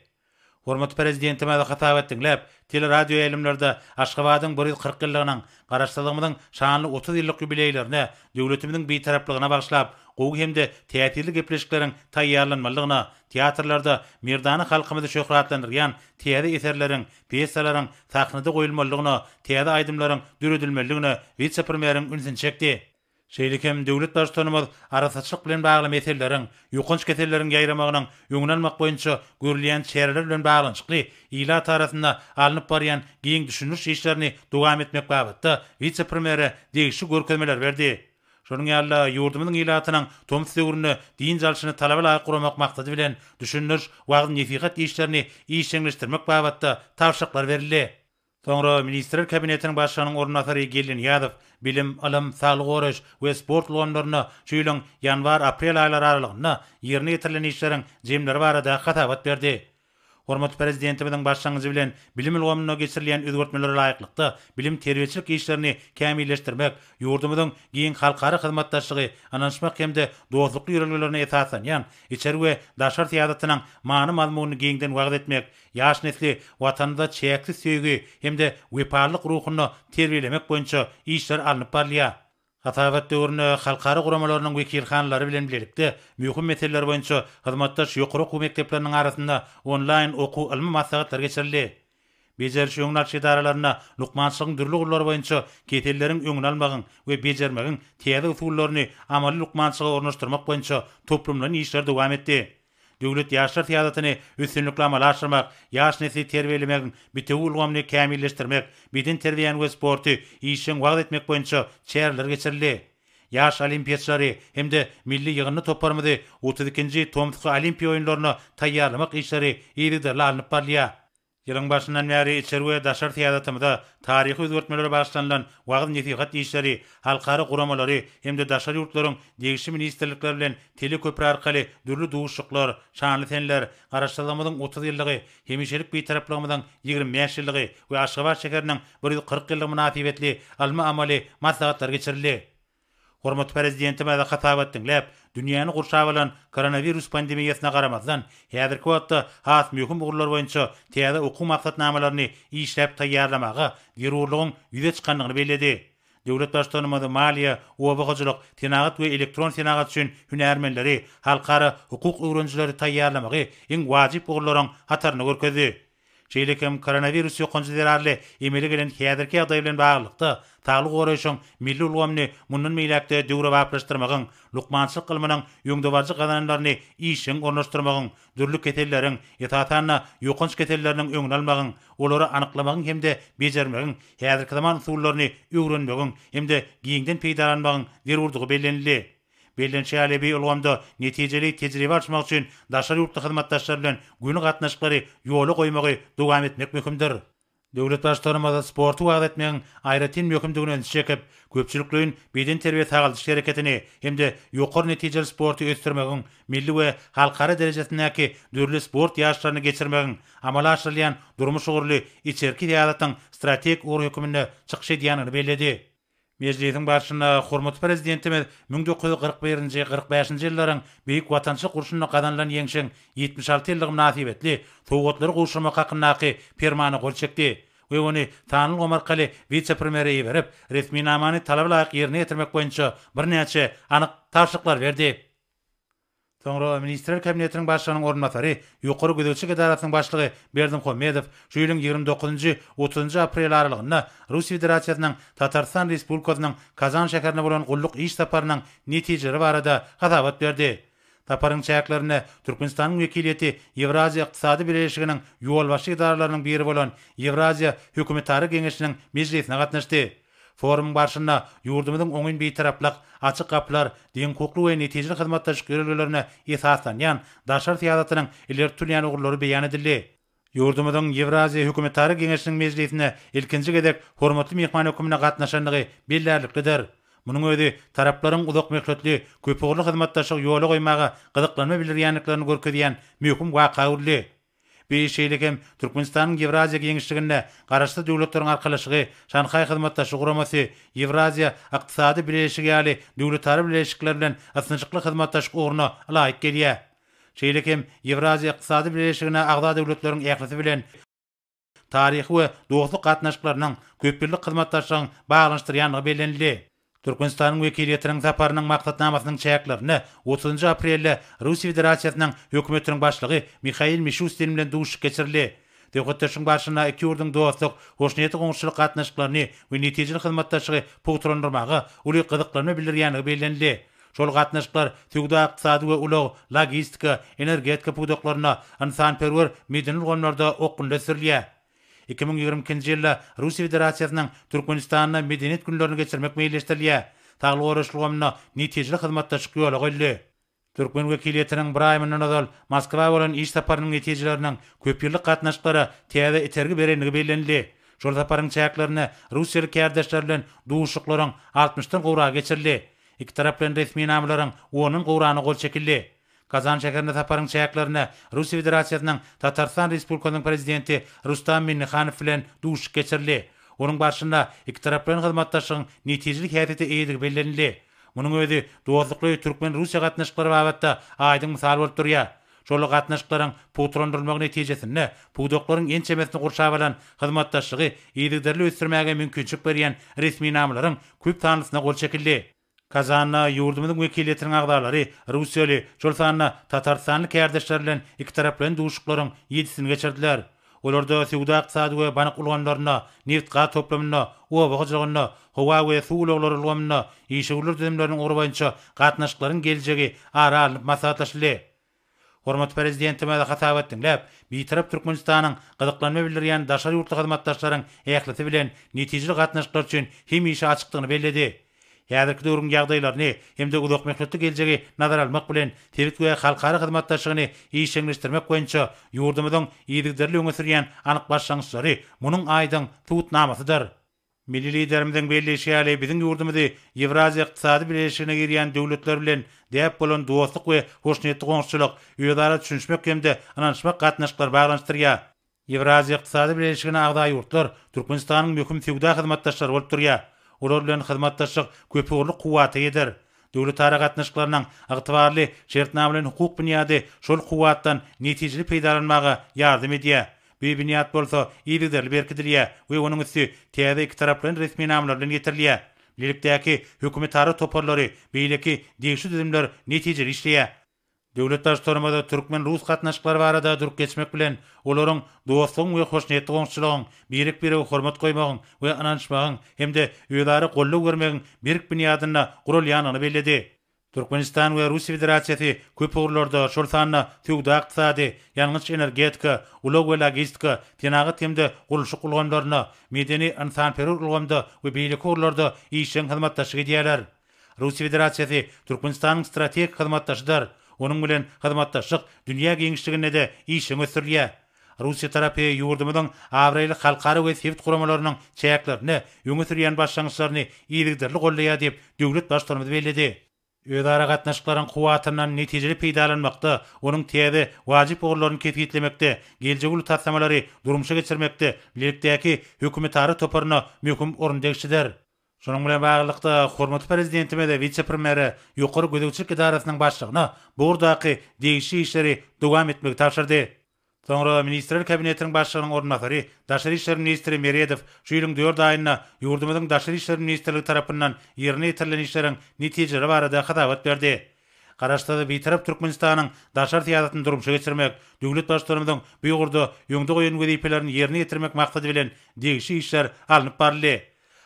Hormatly Prezidentimiz hasabat diňläp, teleradioýaýlymlarda Aşgabadyň 140 ýyllygynyň, Garaşsyzlygymyzyň şanly 30 ýyllyk ýubileýlerine, döwletimiziň Bitaraplygyna bagyşlap, gowy hem-de täsirli gepleşikleriň taýýarlanmalydygyna, teatrlarda merdana halkymyzy şöhratlandyrýan täze eserleriň, pýesalaryň sahnada goýulmalydygyna, täze aýdymlaryň döredilmelidigine wise-premýeriň ünsüni çekdi. Şeýle hem döwlet Baştutanymyz arassaçylyk bilen bagly meseleleriň, ýokanç keselleriň ýaýramagynyň öňüni almak boýunça görülýän çäreler bilen baglanyşykly ilat arasynda alnyp barýan giň düşündiriş işlerini dowam etmek babatda wise-premýere degişli görkezmeleri berdi. Şonuň ýaly-da, ýurdumyzyň ilatynyň tomus döwründe dynç alşyny talaba laýyk guramak maksady bilen, düşündiriş, wagyz-nesihat işlerini işjeňleşdirmek babatda tabşyryklar berildi. Soňra Ministrler Kabinetiniň Başlygynyň orunbasary Geldi Nyýazow bilim, ylym, saglygy goraýyş we sport ulgamlarynda şu ýylyň ýanwar-aprel aýlary aralygynda ýerine ýetirilen işleriň jemleri barada hasabat berdi. Hormatly Prezidentimiziň başlangyjy bilen bilim ulgamynda geçirilýän özgertmelere laýyklykda bilim-terbiýeçilik işlerini kämilleşdirmek, ýurdumyzyň giň halkara hyzmatdaşlygy, ynanyşmak hem-de dostlukly ýörelgelerine esaslanýan içeri we daşary syýasatynyň many-mazmunyny giňden wagyz etmek, ýaş nesli Watanymyza çäksiz söýgi hem-de wepalylyk ruhunda terbiýelemek boýunça işler alnyp barylýar. Hasabat döwründe halkara guramalarynyň wekilhanalary bilen bilelikde möhüm meseleler boýunça hyzmatdaş ýokary okuw mekdepleriniň arasynda onlaýn okuw-ylmy maslahatlar geçirildi. Bejeriş-öňüni alyş edaralarynda lukmançylygyň dürli ugurlary boýunça keselleriň öňüni almagyň we bejermegiň täze usullaryny amaly lukmançylyga ornaşdyrmak boýunça toplumlaýyn işler dowam etdi. Döwlet ýaşlar syýasatyny üstünlikli amala aşyrmak, ýaş nesli terbiýelemegiň bitewi ulgamyny kämilleşdirmek, bedenterbiýäni we sporty işjeň wagyz etmek boýunça çäreler geçirildi. Ýaş olimpiýaçylary hem-de milli ýygyndy toparymyzy 32-nji tomsky Olimpiýa oýunlaryna taýýarlamak işleri yzygiderli alnyp barylýar. Ýylyň başyndan bäri içeri we daşary syýasatymyza taryhy özgertmelere bagyşlanylan wagyz-nesihat işleri, halkara guramalary hem-de daşary ýurtlaryň degişli ministrlikleri bilen teleköpri arkaly dürli duşuşyklar, şanly seneler, Garaşsyzlygymyzyň 30 ýyllygy, hemişelik Bitaraplygymyzyň 25 ýyllygy we Aşgabat şäheriniň 140 ýyllygy mynasybetli ylmy-amaly maslahatlar geçirildi. Hormatly Prezidentimiz hasabat diňläp, dünýäni gurşap alan koronawirus pandemiýasyna garamazdan, häzirki wagtda has möhüm ugurlar boýunça täze okuw maksatnamalaryny işläp taýýarlamaga zerurlygyň ýüze çykandygyny belledi. Döwlet Baştutanymyz maliýe, oba hojalyk, senagat we elektron senagat üçin hünärmenleri, halkara hukuk öwrenijileri taýýarlamagy iň wajyp ugurlaryň hatarynda görkezdi. Şeýle hem koronawirus ýokanjy zerarly emele gelen häzirki ýagdaý bilen baglylykda, saglygy goraýşyň milli ulgamyny mundan beýläk-de döwrebaplaşdyrmagyň, lukmançylyk ylmynyň öňdebaryjy gazananlaryny işjeň ornaşdyrmagyň, dürli keselleriň, esasan-da, ýokanç keselleriniň öňüni almagyň, olary anyklamagyň hem-de bejermegiň häzirki zaman usullaryny öwrenmegiň hem-de giňden peýdalanmagyň zerurdygy bellenildi. Bellenişi ýaly, bu ulgamda netijeli tejribe alyşmak üçin daşary ýurtly hyzmatdaşlar bilen göni gatnaşyklary ýola goýmagy dowam etmek möhümdir. Döwlet Baştutanymyz sporty wagyz etmegiň aýratyn möhümdigine ünsi çekip, köpçülikleýin bedenterbiýe-sagaldyş hereketini hem-de ýokary netijeli sporty ösdürmegiň, milli we halkara derejesindäki dürli sport ýaryşlaryny geçirmegiň amala aşyrylýan durmuş ugurly içerki syýasatyň strategik ugry hökmünde çykyş edýändigini belledi. Mejlisiň barşynda hormatly Prezidentimiz 1941-nji, 45-nji ýyllaryň Beýik Watançylyk urşunda gazanylan Ýeňşiň 76 ýyllygy mynasybetli sowgatlary gowşurmak hakyndaky Permana gol çekdi we ony sanly ulgam arkaly wise-premýere iberip, resminamany talaba laýyk ýerine ýetirmek boýunça birnäçe anyk tabşyryklary berdi. Soňra Ministrler Kabinetiniň Başlygynyň orunbasary, Ýokary gözegçilik edarasynyň başlygy Berdimuhamedow şu ýylyň 29-njy, 30-njy aprel aralygynda Russiýa Federasiýasynyň Tatarystan Respublikasynyň Kazan şäherine bolan gulluk iş saparynyň netijeleri barada hasabat berdi. Saparyň çäklerinde Türkmenistanyň wekiliýeti Ýewraziýa Ykdysady Bileleşiginiň ýolbaşçy edaralarynyň biri bolan Ýewraziýa Hökümetara Geňeşiniň mejlisine gatnaşdy. Forumyň barşynda ýurdumyzyň oňyn Bitaraplyk, açyk gapylar, deňhukukly we netijeli hyzmatdaşlyk ýörelgelerine esaslanýan daşary syýasatynyň ileri tutulýan ugurlary beýan edildi. Ýurdumyzyň Ýewraziýa Hökümetara Geňeşiniň mejlisine ilkinji gezek hormatly myhman hökmünde gatnaşandygy bellärliklidir. Munuň özi taraplaryň uzakmöhletli, köpugurly hyzmatdaşlygy ýola goýmaga gyzyklanma bildirýändiklerini görkezýän möhüm waka öwrüldi. Bu şeýle hem Türkmenistanyň Ýewraziýa giňişliginde Garaşsyz Döwletleriň Arkalaşygy, Şanhaý Hyzmatdaşlygy Guramasy, Ýewraziýa Ykdysady Bileleşigi ýaly döwletara bileleşikler bilen ysnyşykly hyzmatdaşlyk ugruna ylaýyk gelýär. Şeýle hem Ýewraziýa Ykdysady Bileleşigine agza döwletleriň ählisi bilen taryhy we dostluk gatnaşyklarynyň, köpýyllyk hyzmatdaşlygyň baglanyşdyrýandygy bellenildi. Türkmenistanyň wekiliýetiniň saparynyň maksatnamasynyň çäklerinde otuzynjy aprelde Russiýa Federasiýasynyň Hökümetiniň Başlygy Mihail Mişustin bilen duşuşyk geçirildi. Söhbetdeşligiň barşynda iki ýurduň dostluk, hoşniýetli goňşuçylyk gatnaşyklaryny we netijeli hyzmatdaşlygy pugtalandyrmaga uly gyzyklanma bildirýändigi bellenildi. Şol gatnaşyklar söwda-ykdysady we ulag, logistika, energetika pudaklarynda, ynsanperwer, medeni ulgamlarda okgunly ösdürilýär. 2022-nji ýylda Russiýa Federasiýasynyň Türkmenistanda Medeniýet günlerini geçirmek meýilleşdirilýär. Saglygy goraýyş ulgamynda netijeli hyzmatdaşlyk ýola goýuldy. Türkmen wekiliýetiniň bir aý mundan ozal Moskwa bolan iş saparynyň netijeleriniň köpýyllyk gatnaşyklara täze itergi berendigi bellenildi. Şol saparyň çäklerinde russiýaly kärdeşler bilen duşuşyklaryň altmyşdan gowragy geçirildi. Ikitaraplaýyn resminamalaryň ondan gowragyna gol çekildi. Kazan şäherine saparyň çäklerinde Russiýa Federasiýasynyň Tatarystan Respublikasynyň Prezidenti Rustam Minnihanow bilen duşuşyk geçirildi. Onuň barşynda ikitaraplaýyn hyzmatdaşlygyň netijeli häsiýete eýedigi bellenildi. Munuň özi dostlukly türkmen-russiýa gatnaşyklary babatda aýdyň mysal bolup durýar. Şol gatnaşyklaryň pugtalandyrylmagy netijesinde pudaklaryň ençemesini gurşap alan hyzmatdaşlygy yzygiderli ösdürmäge mümkinçilik berýän resminamalaryň köp sanlysyna gol çekildi. Kazanda ýurdumyzyň wekiliýetiniň agzalary russiýaly, şol sanda tatarystanly kärdeşleri bilen ikitaraplaýyn duşuşyklaryň ýedisini geçirdiler. Olarda söwda-ykdysady we bank ulgamlarynda, nebit-gaz toplumynda, oba hojalygynda, howa we suw ulaglary ulgamynda, işewürler düzümleriniň ugry boýunça gatnaşyklaryň geljegi ara alnyp maslahatlaşyldy. Hormatly Prezidentimiz hasabat diňläp, Bitarap Türkmenistanyň gyzyklanma bildirýän daşary ýurtly hyzmatdaşlaryň ählisi bilen netijeli gatnaşyklar üçin hemişe açykdygyny belledi. Häzirki döwrüň ýagdaýlaryny hem-de uzakmöhletli geljegi nazara almak bilen, sebit we halkara hyzmatdaşlygyny işjeňleşdirmek boýunça ýurdumyzyň yzygiderli öňe sürýän anyk başlangyçlary munuň aýdyň subutnamasydyr. Milli Liderimiziň belleýşi ýaly, biziň ýurdumyzy Ýewraziýa Ykdysady Bileleşigine girýän döwletler bilen däp bolan dostluk we hoşniýetli goňşuçylyk, özara düşünişmek hem-de ynanyşmak gatnaşyklary baglanyşdyrýar. Ýewraziýa Ykdysady Bileleşigine agza ýurtlar Türkmenistanyň möhüm söwda hyzmatdaşlary bolup durýar. Olar bilen hyzmatdaşlyk köpugurly kuwwata eýedir. Döwletara gatnaşyklarynyň ygtybarly şertnamalaýyn-hukuk binýady şol kuwwatdan netijeli peýdalanmaga ýardam edýär. Bu binýat bolsa yzygiderli berkidilýär we onuň üsti täze ikitaraplaýyn resminamalar bilen ýetirilýär. Bilelikdäki hökümetara toparlary, beýleki degişli düzümler netijeli işleýär. Döwlet Baştutanymyz türkmen-rus gatnaşyklary barada durup geçmek bilen, olaryň dostlugyň we hoşniýetli goňşuçylygyň, birek-birege hormat goýmagyň we ynanyşmagyň hem-de özara goldaw bermegiň berk binýadynda guralýandygyny belledi. Türkmenistan we Russiýa Federasiýasy köp ugurlarda, şol sanda söwda-ykdysady, ýangyç-energetika, ulag we logistika, senagat hem-de gurluşyk ulgamlarynda, medeni-ynsanperwer ulgamda we beýleki ugurlarda işjeň hyzmatdaşlyk edýärler. Russiýa Federasiýasy Türkmenistanyň strategik hyzmatdaşydyr. Onuň bilen hyzmatdaşlyk dünýä giňişliginde-de işjeň ösdürilýär. Russiýa tarapy ýurdumyzyň abraýly halkara we sebit guramalarynyň çäklerinde öňe sürýän başlangyçlaryny yzygiderli goldaýar diýip, döwlet Baştutanymyz belledi. Özara gatnaşyklaryň kuwwatyndan netijeli peýdalanmakda, onuň täze, wajyp ugurlaryny kesgitlemekde, geljegi uly taslamalary durmuşa geçirmekde bilelikdäki hökümetara toparyna möhüm orun degişlidir. Şunuň bilen baglylykda, hormatly Prezidentimiz wise-premýere, Ýokary gözegçilik edarasynyň başlygyna bu ugurdaky degişli işleri dowam etmegi tabşyrdy. Soňra Ministrler Kabinetiniň Başlygynyň orunbasary, daşary işler ministri Meredow şu ýylyň dört aýynda ýurdumyzyň Daşary işler ministrligi tarapyndan ýerine ýetirilen işleriň netijeleri barada hasabat berdi. Garaşsyz, Bitarap Türkmenistanyň daşary syýasatyny durmuşa geçirmek, döwlet Baştutanymyzyň bu ugurda öňde goýan wezipelerini ýerine ýetirmek maksady bilen degişli işler alnyp baryldy.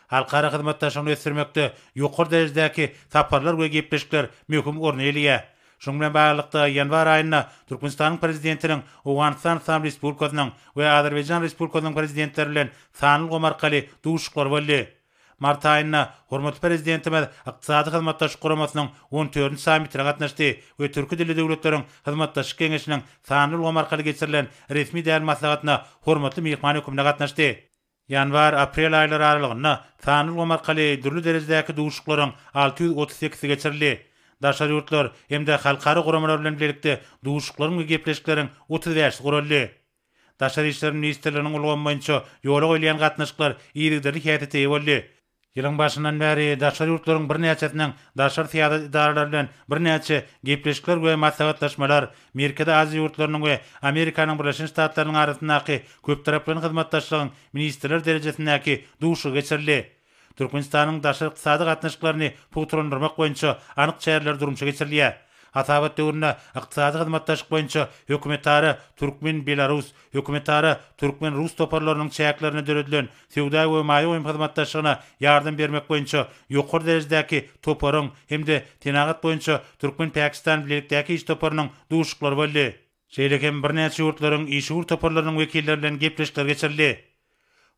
Halkara hyzmatdaşlygyny ösdürmekde ýokary derejedäki saparlar we gepleşikler möhüm orun eýeleýär. Şunuň bilen baglylykda, ýanwar aýynda Türkmenistanyň Prezidentiniň Owganystan Yslam Respublikasynyň we Azerbaýjan Respublikasynyň Prezidentleri bilen sanly ulgam arkaly duşuşyklary boldy. Mart aýynda hormatly Prezidentimiz Ykdysady Hyzmatdaşlyk Guramasynyň on dördünji sammitine gatnaşdy we Türki dilli döwletleriň Hyzmatdaşlyk Geňeşiniň sanly ulgam arkaly geçirilen resmi däl maslahatyna hormatly myhman hökmünde gatnaşdy. Ýanwar, aprel aýlary aralygynda sanly ulgam arkaly dürli derejedäki duşuşyklaryň 638-si geçirildi. Daşary ýurtlar hem-de halkara guramalar bilen bilelikde duşuşyklaryň we gepleşikleriň 35-si guraldy. Daşary işler ministrliginiň ulgamy boýunça ýola goýulýan gatnaşyklar yzygiderli häsiýete eýe boldy. Ýylyň başyndan bäri daşary ýurtlaryň birnäçesiniň daşary syýasat edaralary bilen birnäçe gepleşikler we maslahatlaşmalar, Merkezi Aziýa ýurtlarynyň we Amerikanyň Birleşen Ştatlarynyň arasyndaky köptaraplaýyn hyzmatdaşlygyň ministrler derejesindäki duşuşygy geçirildi. Türkmenistanyň daşary ykdysady gatnaşyklaryny pugtalandyrmak boýunça anyk çäreler durmuşa geçirilýär. Hasabat döwründe ykdysady hyzmatdaşlyk boýunça hökümetara türkmen-belarus, hökümetara türkmen-rus toparlarynyň çäklerinde döredilen söwda we maýa goýum hyzmatdaşlygyna ýardam bermek boýunça ýokary derejedäki toparyň hem-de senagat boýunça türkmen-pakistan bilelikdäki iş toparynyň duşuşyklary boldy. Şeýle hem birnäçe ýurtlaryň işewür toparlarynyň wekilleri bilen gepleşikler geçirildi.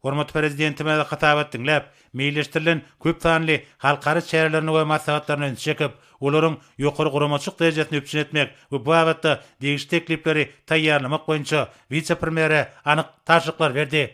Hormatly Prezidentimiz hasabat diňläp, meýilleşdirilen köp sanly halkara çärelerine we maslahatlaryna ünsi çekip, olaryň ýokary guramaçylyk derejesini üpjün etmek we bu babatda degişli teklipleri taýýarlamak boýunça wise-premýere anyk tabşyryklary berdi.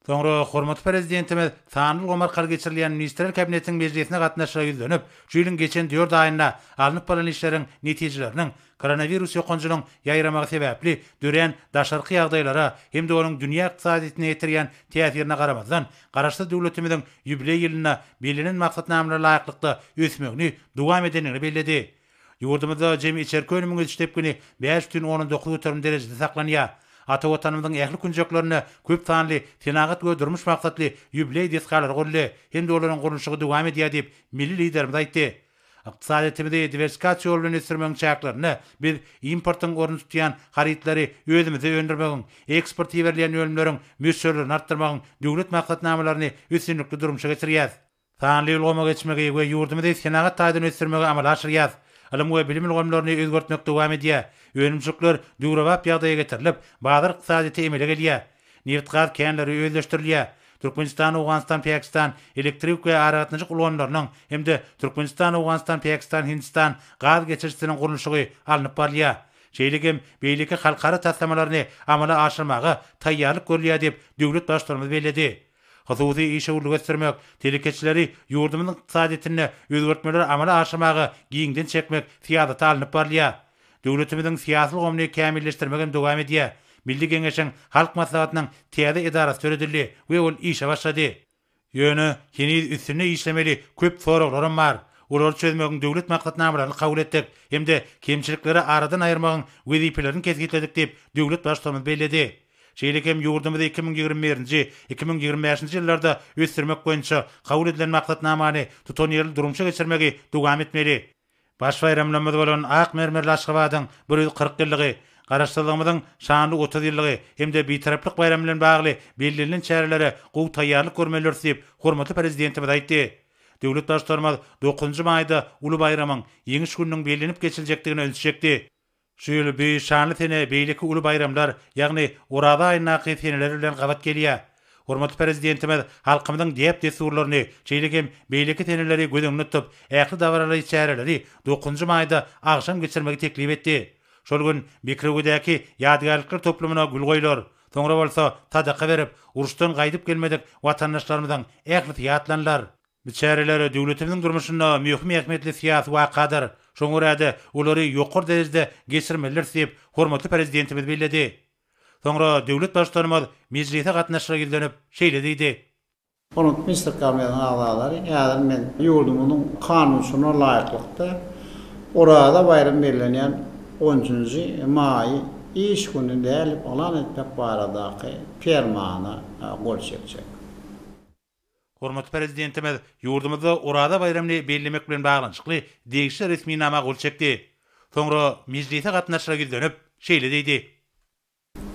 Soňra hormatly Prezidentimiz sanly ulgam arkaly geçirilýän Ministrler Kabinetiniň mejlisine gatnaşyja ýüzlenip, şu ýylyň geçen dört aýynda alnyp barlan işleriň netijeleriniň koronawirus ýokanjynyň ýaýramagy sebäpli dörän daşarky ýagdaýlara hem-de onuň dünýä ykdysadyýetine ýetirýän täsirine garamazdan, Garaşsyz döwletimiziň ýubileý ýylynda bellenen maksatnamalara laýyklykda ösmegini dowam edendigini belledi. Ýurdumyzda jemi içerki önümiň ösüş depgini 5,9% derejede saklanýar. Ata Watanymyzyň ähli künjeklerinde köp sanly senagat we durmuş maksatly ýubileý desgalary guruldy hem-de olaryň gurluşygy dowam edýär diýip, milli Liderimiz aýtdy. Ykdysadyýetimizi diwersifikasiýa ýoly bilen ösdürmegiň çäklerinde biz importyň ornuny tutýan harytlary özümizde öndürmegiň, eksporta iberilýän önümleriň möçberlerini artdyrmagyň döwlet maksatnamalaryny üstünlikli durmuşa geçirýäris. Sanly ulgama geçmegi we ýurdumyzy senagat taýdan ösdürmegi amala aşyrýarys. Ylym we bilim ulgamlaryny özgertmek dowam edýär. Önümçilikler döwrebap ýagdaýa getirilip, bazar ykdysadyýeti emele gelýär. Nebitgaz känleri özleşdirilýär. Türkmenistan, Owganystan, Pakistan elektrik we aragatnaşyk ulgamlarynyň hem-de Türkmenistan, Owganystan, Pakistan, Hindistan gaz geçirijisiniň gurluşygy alnyp barylýar. Şeýle hem beýleki halkara taslamalaryny amala aşyrmaga taýýarlyk görülýär diýip, döwlet Baştutanymyz belledi. Hususy işewürligi ösdürmek, telekeçileri ýurdumyzyň ykdysadyýetinde özgertmeleri amala aşyrmaga giňden çekmek syýasaty alnyp barylýar. Döwletimiziň syýasy ulgamyny kämilleşdirmek hem dowam edýär. Milli Geňeşiň Halk Maslahatynyň täze edarasy döredildi we ol işe başlady. Ýöne heniz üstünde işlemeli köp soraglaram bar. Olary çözmegiň döwlet maksatnamalaryny kabul etdik hem-de kemçilikleri aradan aýyrmagyň wezipelerini kesgitledik diýip, döwlet Baştutanymyz belledi. Şeýle hem ýurdumyzy 2021-nji, 2025-nji ýyllarda ösdürmek boýunça kabul edilen maksatnamany tutanýerli durmuşa geçirmegi dowam etmeli. Baş baýramlarymyz bolan ak mermerli Aşgabadyň 140 ýyllygy, Garaşsyzlygymyzyň şanly 30 ýyllygy hem-de Bitaraplyk baýramy bilen bagly bellenilen çärelere gowy taýýarlyk görmelidiris diýip, hormatly Prezidentimiz aýtdy. Döwlet Baştutanymyz dokuzynjy maýda uly baýramyň, Ýeňiş gününiň bellenip geçiljekdigine ünsi çekdi. Şu ýyl bu şanly sene beýleki uly baýramlar, ýagny Oraza aýyndaky seneler bilen gabat gelýär. Hormatly Prezidentimiz halkymyzyň däp-dessurlaryny, şeýle hem beýleki seneleri göz öňünde tutup, ähli dabaraly çäreleri dokuzynjy maýda agşam geçirmegi teklip etdi. Şol gün Bekrewedäki ýadygärlikler toplumyna gül goýlar. Soňra bolsa sadaka berip, uruşdan gaýdyp gelmedik watandaşlarymyzyň ählisi ýatlanylar. Bu çäreler döwletimiziň durmuşynda möhüm ähmiýetli syýasy wakadyr. Şoňa görä-de, olary ýokary derejede geçirmelidiris diýip, hormatly Prezidentimiz belledi. Soňra döwlet Baştutanymyz mejlise gatnaşyja ýüzlenip, şeýle diýdi. Hormatly Ministrler Kabinetiniň agzalary, häzir men ýurdumyzyň kanunçylygyna laýyklykda Oraza baýramy bellenýän onunjy maýy iş güni däl diýip yglan etmek baradaky Permana gol çekjek. Hormatly Prezidentimiz ýurdumyzda Oraza baýramyny bellemek bilen baglanyşykly degişli resminama gol çekdi. Soňra mejlise gatnaşyjylara ýüzlenip, şeýle diýdi.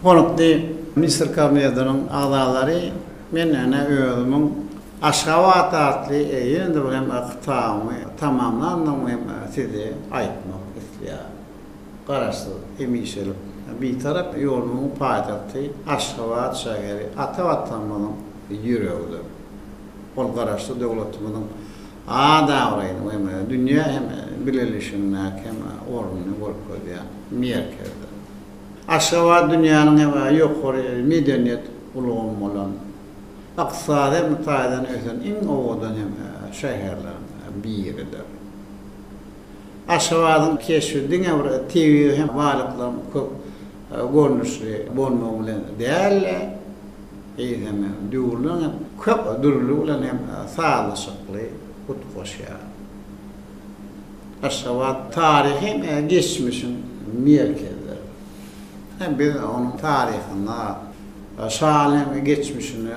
Hormatly Ministrler Kabinetiniň agzalary, men ene özümiň Aşgabat atly ýene-de bir hem kitabymy tamamlandygymy hem size aýtmak isleýärin. Garaşsyz, hemişelik Bitarap ýurdumyzyň paýtagty Aşgabat şäheri ata Watanymyzyň ýüregidir. Ol Garaşsyz döwletimiziň at-abraýyny we dünýä hem bileleşigindäki hem ornuny görkezýän merkezdir. Aşgabat dünýäniň hem ýokary medeniýet ulgamy bolan, ykdysady hem taýdan ösen iň owadan hem şäherleriň biridir. Aşgabadyň keşbi diňe bir tebigy hem baýlyklaryň köp görnüşli bolmagy bilen däl-de, eýsem hem döwürleriň hem köp dürlüligi bilen hem sazlaşykly utgaşýar. Aşgabat taryhy hem geçmişiň merkezidir. Hem biz onuň taryhyna, şanly hem geçmişine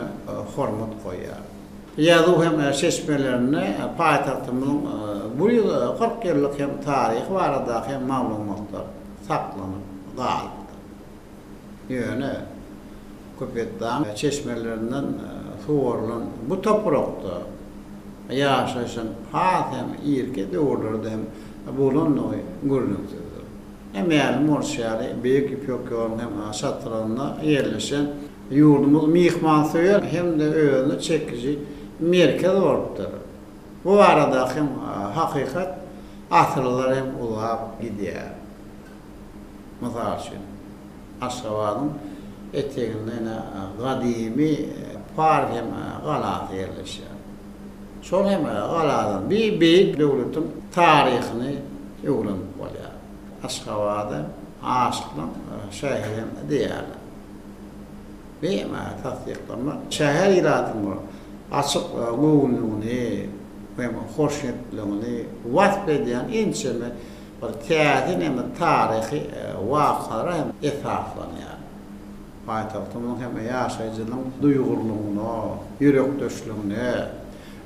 hormat goýýarys. Ýazuw hem çeşmelerinde paýtagtymyzyň 140 ýyllyk hem taryhy baradaky hem maglumatlar saklanyp galypdyr. Ýöne Köpetdagyň çeşmelerinden suwarylan bu toprakda ýaşaýşyň has hem irki döwürlerde hem bolandygy gürrüňsizdir. Mälim bolşy ýaly, Beýik Ýüpek ýolunyň hem çatrygynda ýerleşen ýurdumyz myhmansöýer hem-de özüne çekiji merkez bolupdyr. Bu baradaky hem hakykat asyrlar hem uzap gidýär. Mysal üçin, Aşgabadyň eteginde ine gadymy Par hem galasy ýerleşýär. Şol hem galadan bir beýik döwletiň taryhyny öwrenip bolýar. Aşgabada aşyklaň şäheri hem diýýärler. Bima tassyklama şäher ilatynyň bir açyk göwünligini hem hoşniýetliligini wasp edýän ençeme bir täsin hem taryhy wakalara hem esaslanýar. Paýtagtymyzyň hem ýaşaýjylaryň duýgurlygyna, ýürekdeşligine,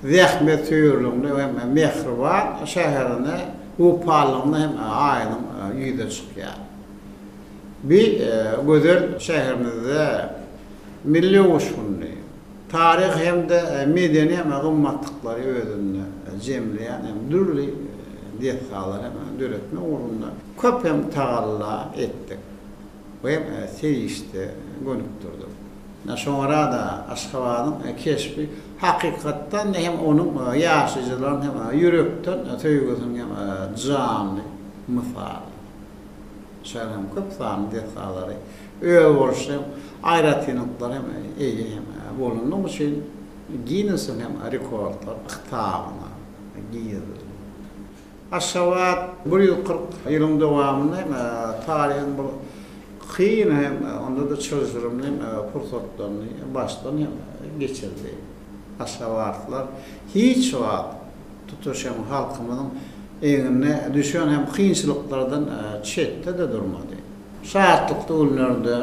zähmetsöýerligine hem mähriban şäherine wepalylygyna hem aýdyň ýüze çykýar. Bi gözel şäherimizde milli öwüşginli, taryhy hem-de medeni hem gymmatlyklary özünde jemleýän hem dürli desgalary hem döretmek ugrunda köp hem tagalla etdik we hem serişde gönükdirdik. Şoňa görä-de, Aşgabadyň keşbi hakykatdan-da hem onuň ýaşaýjylaryň hem ýürekden söýgüsiniň hem janly mysaly. Şäheriň köp sanly desgalary özboluşly hem aýratynlyklara hem eýe hem bolandygy üçin Ginnesiň hem rekordlar kitabyna girizildi. Aşgabat 140 ýylyň dowamynda hem taryhyň bir kyn hem onda-da çylşyrymly hem pursatlaryny başdan hem geçirdi. Aşgabatlylar hiç wagt tutuş hem halkymyzyň egnine düşen hem kynçylyklardan çetde-de durmady. Şatlykly günlerde,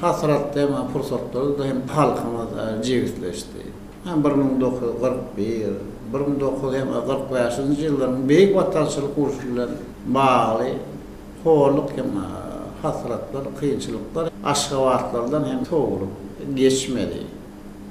hasratly hem pursatlarda-da hem halkymyz jebisleşdi. Hem 1941, 1945-nji ýyllaryň Beýik Watançylyk urşy bilen bagly horluk hem hasratlar, kynçylyklar aşgabatlylardan hem sowulyp geçmedi.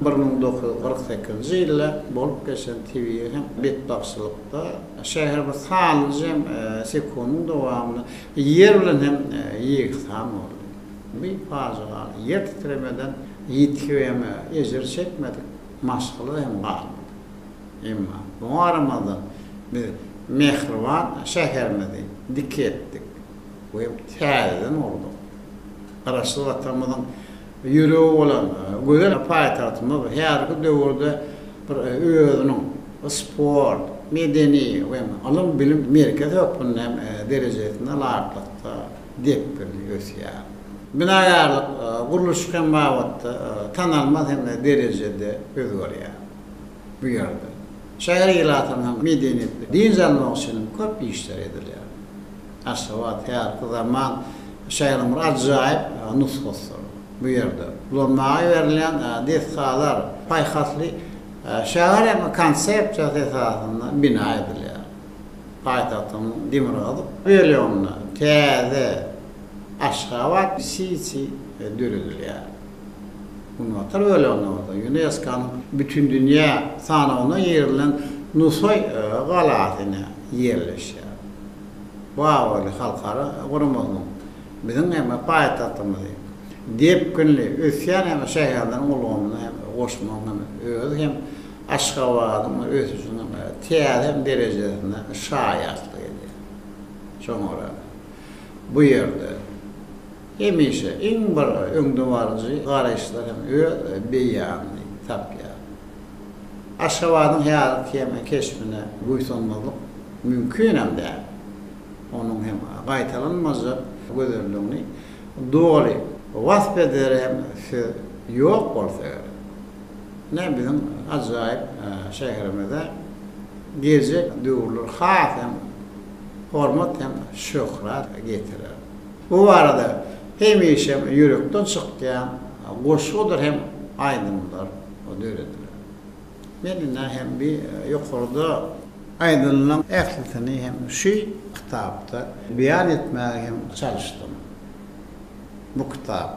1948-nji ýylda bolup geçen tebigy hem betbagtçylykda şäher bir sanlyja hem sekundyň dowamynda ýer bilen hem ýegsan boldy. Bu pajygaly ýer titremeden ýitgi hem ejir çekmedik maşgala hem galmady. Emma muňa garamazdan biz mähriban şäherimizi dikeltdik we täzeden gurduk. Garaşsyz Watanymyzyň ýüregi bolan gözel paýtagtymyz häzirki döwürde bir özüniň sport, medeni we ylym-bilim merkezi hökmünde hem derejesine laýyklykda depginli ösýär. Binagärlik, gurluşyk hem babatda tanalmaz hem derejede özgerýär. Bu ýerde şäher ilatynyň hem medeniýetli dynç almagy üçin hem köp işler edilýär. Aşgabat häzirki zaman şäheriniň bir ajaýyp nusgasydyr. Bu ýerde ulanmaga berilýän desgalar paýhasly şäher hem konsepsiýasy esasynda bina edilýär. Paýtagtyň demirgazyk böleginde täze Aşgabat siti döredilýär. Günbatar böleginde bolsa ÝUNESKO-nyň Bütindünýä sanawyna girilen Nusaý galasy ýerleşýär. Bu abraýly halkara guramasynyň biziň hem paýtagtymyzy depginli ösýän hem şäherleriň ulgamyna hem goşmagyň hem özi hem Aşgabadyň ösüşiniň täze derejesine şaýatlyk edýär. Şoňa görä, bu ýerde hemişe iň bir öňdebaryjy garaýyşlar hem öz beýanyny tapýar. Aşgabadyň häzirki hem keşbine buýsanmazlyk mümkinem däl. Onuň hem gaýtalanmajak gözelligini doly wasp edere hem söz ýok bolsa gerek. Ine, biziň ajaýyp şäherimize geljek döwürler has hem hormat hem şöhrat getirer. Bu barada hemişe ýürekden çykýan goşgudyr hem aýdymlar dörediler. Men ine hem bi ýokarda aýdylanlaryň ählisini hem şu kitapda beýan etmäge hem çalyşdym. Bu kitap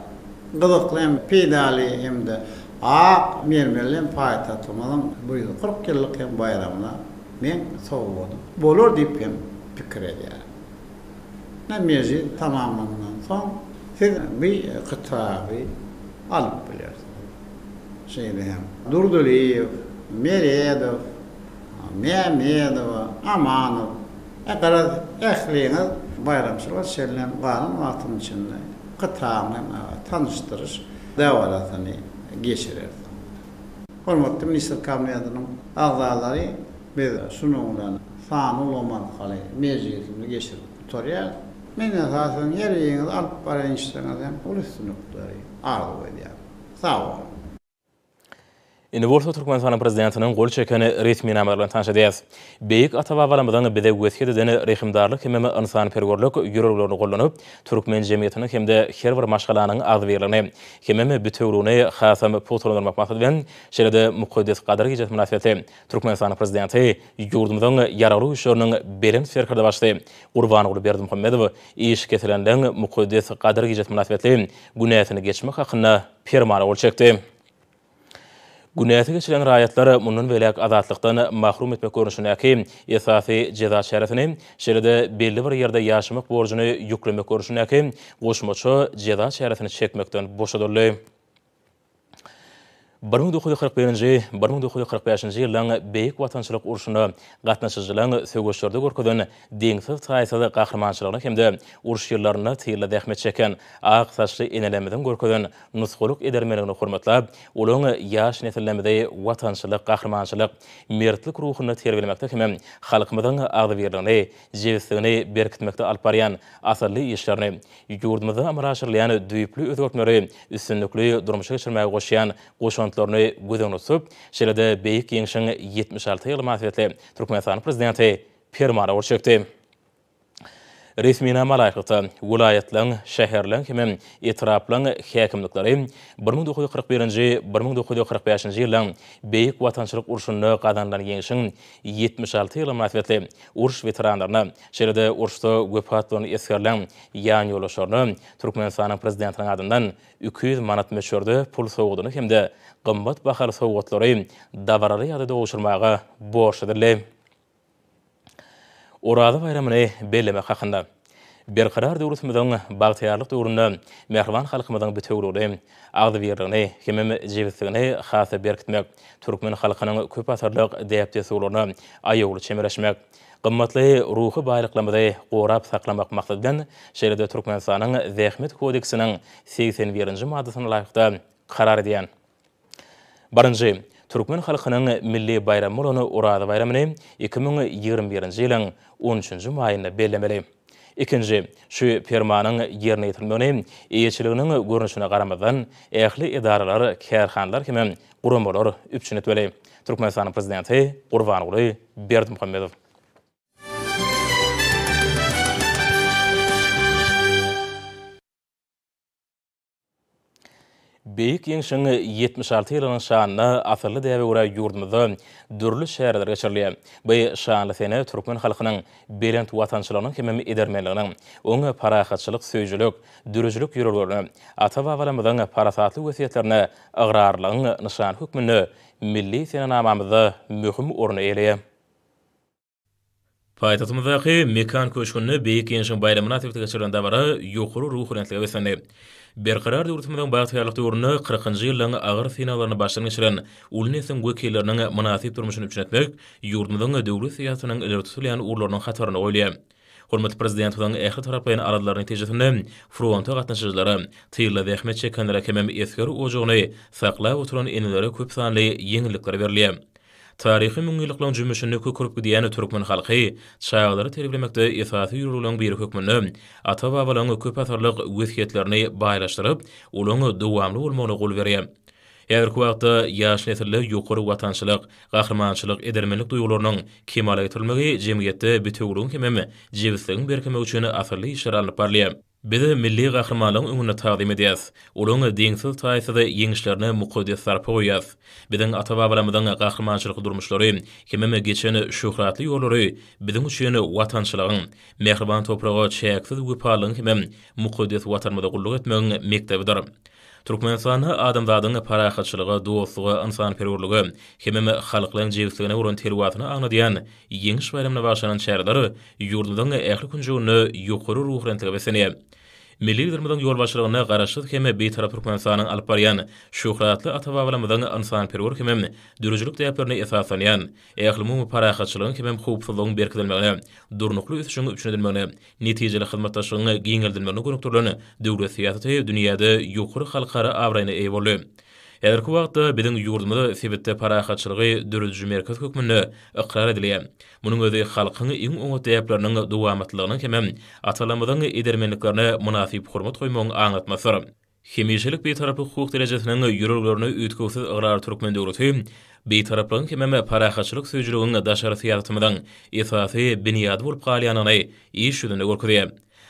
gyzykly hem peýdaly hem-de ak mermerli hem paýtagtymyzyň 140 ýyllyk hem baýramyna meň sowgadym bolar diýip hem pikir edýärin. Ine mejlis tamamlanandan soň siz bu kitaby alyp bilersiňiz. Şeýle hem Durdylyýew, Meredow, Mämmedowa, Amanow, garaz ähliňiz baýramçylyga çenli hem galan wagtyň içinde kitabyň hem tanyşdyryş dabarasyny geçirersiňiz. Hormatly Ministrler Kabinetiniň agzalary biz şunuň bilen sanly ulgam arkaly mejlisimizi geçirip gutarýarys. Men esasan her biriňizi alyp barýan işleriňizde hem uly üstünlikleri arzuw edýärin. Sag boluň! Indi bolsa Türkmenistanyň Prezidentiniň gol çeken resminamalary bilen tanyş edýäris. Beýik ata-babalarymyzyň bize wesýet eden rehimdarlyk hemem ynsanperwerlik ýörelgelerini gollanyp, türkmen jemgyýetiniň hem-de her bir maşgalanyň agzybirligini hemem bitewüligini hasam pugtalandyrmak maksady bilen, şeýle-de mukaddes Gadyr gijesi mynasybetli Türkmenistanyň Prezidenti ýurdumyzyň Ýaragly Güýçleriniň Belent Serkerdebaşysy Gurbanguly Berdimuhamedow iş kesilenleň mukaddes Gadyr gijesi mynasybetli günäsini geçmek hakynda Permana gol çekdi. Günäsi geçilen raýatlar mundan beýläk azatlykdan mahrum etmek görnüşindäki esasy jeza çäresini, şeýle-de belli bir ýerde ýaşamak borjuny ýüklemek görnüşindäki goşmaça jeza çäresini çekmekden boşadyldy. 1941-nji, 1945-nji ýyllaryň Beýik Watançylyk urşuna gatnaşyjylaryň söweşlerde görkezen deňsiz-taýsyz gahrymançylygyny hem-de uruş ýyllarynda tylda zähmet çeken ak saçly enelerimiziň görkezen nusgalyk edermenligini hormatlap, olaryň ýaş nesillerimizi watançylyk, gahrymançylyk, mertlik ruhunda terbiýelemekde hemem halkymyzyň agzybirligini, jebisligini berkitmekde alyp barýan asylly işlerini, ýurdumyzda amala aşyrylýan düýpli özgertmeleri üstünlikli durmuşa geçirmäge goşýan goşantlaryny göz öňünde tutup, şeýle-de Beýik Ýeňşiň 76 ýyllygy mynasybetli Türkmenistanyň Prezidenti Permana gol çekdi. Resminama laýyklykda, welaýatlaryň, şäherleriň hemem etraplaryň häkimlikleri 1941-nji, 1945-nji ýyllaryň Beýik Watançylyk urşunda gazanylan Ýeňşiň 76 ýyllygy mynasybetli uruş weteranlaryna, şeýle-de uruşda wepat bolan esgerleriň ýanýoldaşlaryna Türkmenistanyň Prezidentiniň adyndan 200 manat möçberde pul sowgadyny hem-de gymmat bahaly sowgatlary dabaraly ýagdaýda gowşurmaga borçly edildi. Oraza baýramyny bellemek hakynda. Berkarar döwletimiziň bagtyýarlyk döwründe mähriban halkymyzyň bitewüligini, agzybirligini hemem jebisligini has-da berkitmek, türkmen halkynyň köpasyrlyk däp-dessurlaryna aýawly çemeleşmek, gymmatly ruhy baýlyklarymyzy gorap saklamak maksady bilen, şeýle-de Türkmenistanyň Zähmet kodeksiniň 81-nji maddasyna laýyklykda karar edýän. Birinji. Türkmen halkynyň milli baýramy bolan Oraza baýramyny 2021-nji ýylyň on üçünji maýynda bellemeli. Ikinji. Şu Permanyň ýerine ýetirilmegini eýeçiliginiň görnüşine garamazdan, ähli edaralar, kärhanalar hemem guramalar üpjün etmeli. Türkmenistanyň Prezidenti Gurbanguly Berdimuhamedow. Beýik Ýeňşiň 76 ýyllygynyň şanyna asylly däbe görä ýurdumyzda dürli çäreler geçirilýär. Bu şanly sene türkmen halkynyň belent watançylygynyň hemem edermenliginiň, oň parahatçylyk söýüjilik, döredijilik ýörelgelerine, ata-babalarymyzyň parasatly wesýetlerine ygrarlylygyň nyşany hökmünde milli senenamamyzda möhüm orny eýeleýär. Paýtagtymyzdaky Mekan köşgünde Beýik Ýeňşiň baýramy mynasybetli geçirilen dabara ýokary ruhubelentlige beslendi. Berkarar döwletimiziň bagtyýarlyk döwründe kyrkynjy ýyllaryň agyr synaglaryny başdan geçiren uly nesliň wekilleriniň mynasyp durmuşyny üpjün etmek ýurdumyzyň döwlet syýasatynyň ileri tutulýan ugurlarynyň hatarynda goýulýar. Hormatly Prezidentimiziň ähli taraplaýyn aladalary netijesinde fronta gatnaşyjylara, tylda zähmet çekenlere hemem esger ojagyny saklap oturan enelere köp sanly ýeňillikler berilýär. Taryhy müňýyllyklaryň jümmüşinde kökerip gidýän türkmen halky çagalary terbiýelemekde esasy ýörelgeleriň biri hökmünde ata-babalaryň köp asyrlyk wesýetlerini baýlaşdyryp, olaryň dowamly bolmagyna gol berýär. Häzirki wagtda ýaş nesilde ýokary watançylyk, gahrymançylyk, edermenlik duýgularynyň kemala getirilmegi jemgyýetde bitewüligiň hemem jebisligiň berkemegi üçin asylly işler alnyp barylýar. Biz milli gahrymanlaryň öňünde tagzym edýäris. Olaryň deňsiz-taýsyz ýeňişlerine mukaddes sarpa goýýarys. Biziň ata-babalarymyzyň gahrymançylykly durmuşlary hemem geçen şöhratly ýollary biziň üçin watançylygyň, mähriban topraga çäksiz wepalylygyň hemem mukaddes Watanymyza gulluk etmegiň mekdebidir. Türkmenistanda adamzadyň parahatçylyga, dostluga, ynsanperwerlige hemem halklaryň jebisligine bolan telwasyny aňladýan Ýeňiş baýramyna bagyşlanan çäreler ýurdumyzyň ähli künjeginde ýokary ruhubelentlige beslenýär. Milli Liderimiziň ýolbaşçylygynda Garaşsyz hem Bitarap Türkmenistanyň alyp barýan şöhratly ata-babalarymyzyň ynsanperwer hemem döredijilik däplerine esaslanýan, ählumumy parahatçylygyň hemem howpsuzlygyň berkidilmegine, durnukly ösüşiň üpjün edilmegine, netijeli hyzmatdaşlygyň giňeldilmegine gönükdirilen döwlet syýasaty dünýäde ýokary halkara abraýyna eýe boldy. Häzirki wagtda biziň ýurdumyz sebitde parahatçylygy dörediji merkez hökmünde ykrar edilýär. Munuň özi halkyň iň oňat däpleriniň dowamatlylygynyň hemem atalarymyzyň edermenliklerine mynasyp hormat goýmagyň aňlatmasydyr. Hemişelik Bitaraplyk hukuk derejesiniň ýörelgelerine üýtgewsiz ygrarly türkmen döwleti Bitaraplygyň hemem parahatçylyk söýüjiligiň daşary syýasatymyzyň esasy binýady bolup galýandygyny iş ýüzünde görkezýär.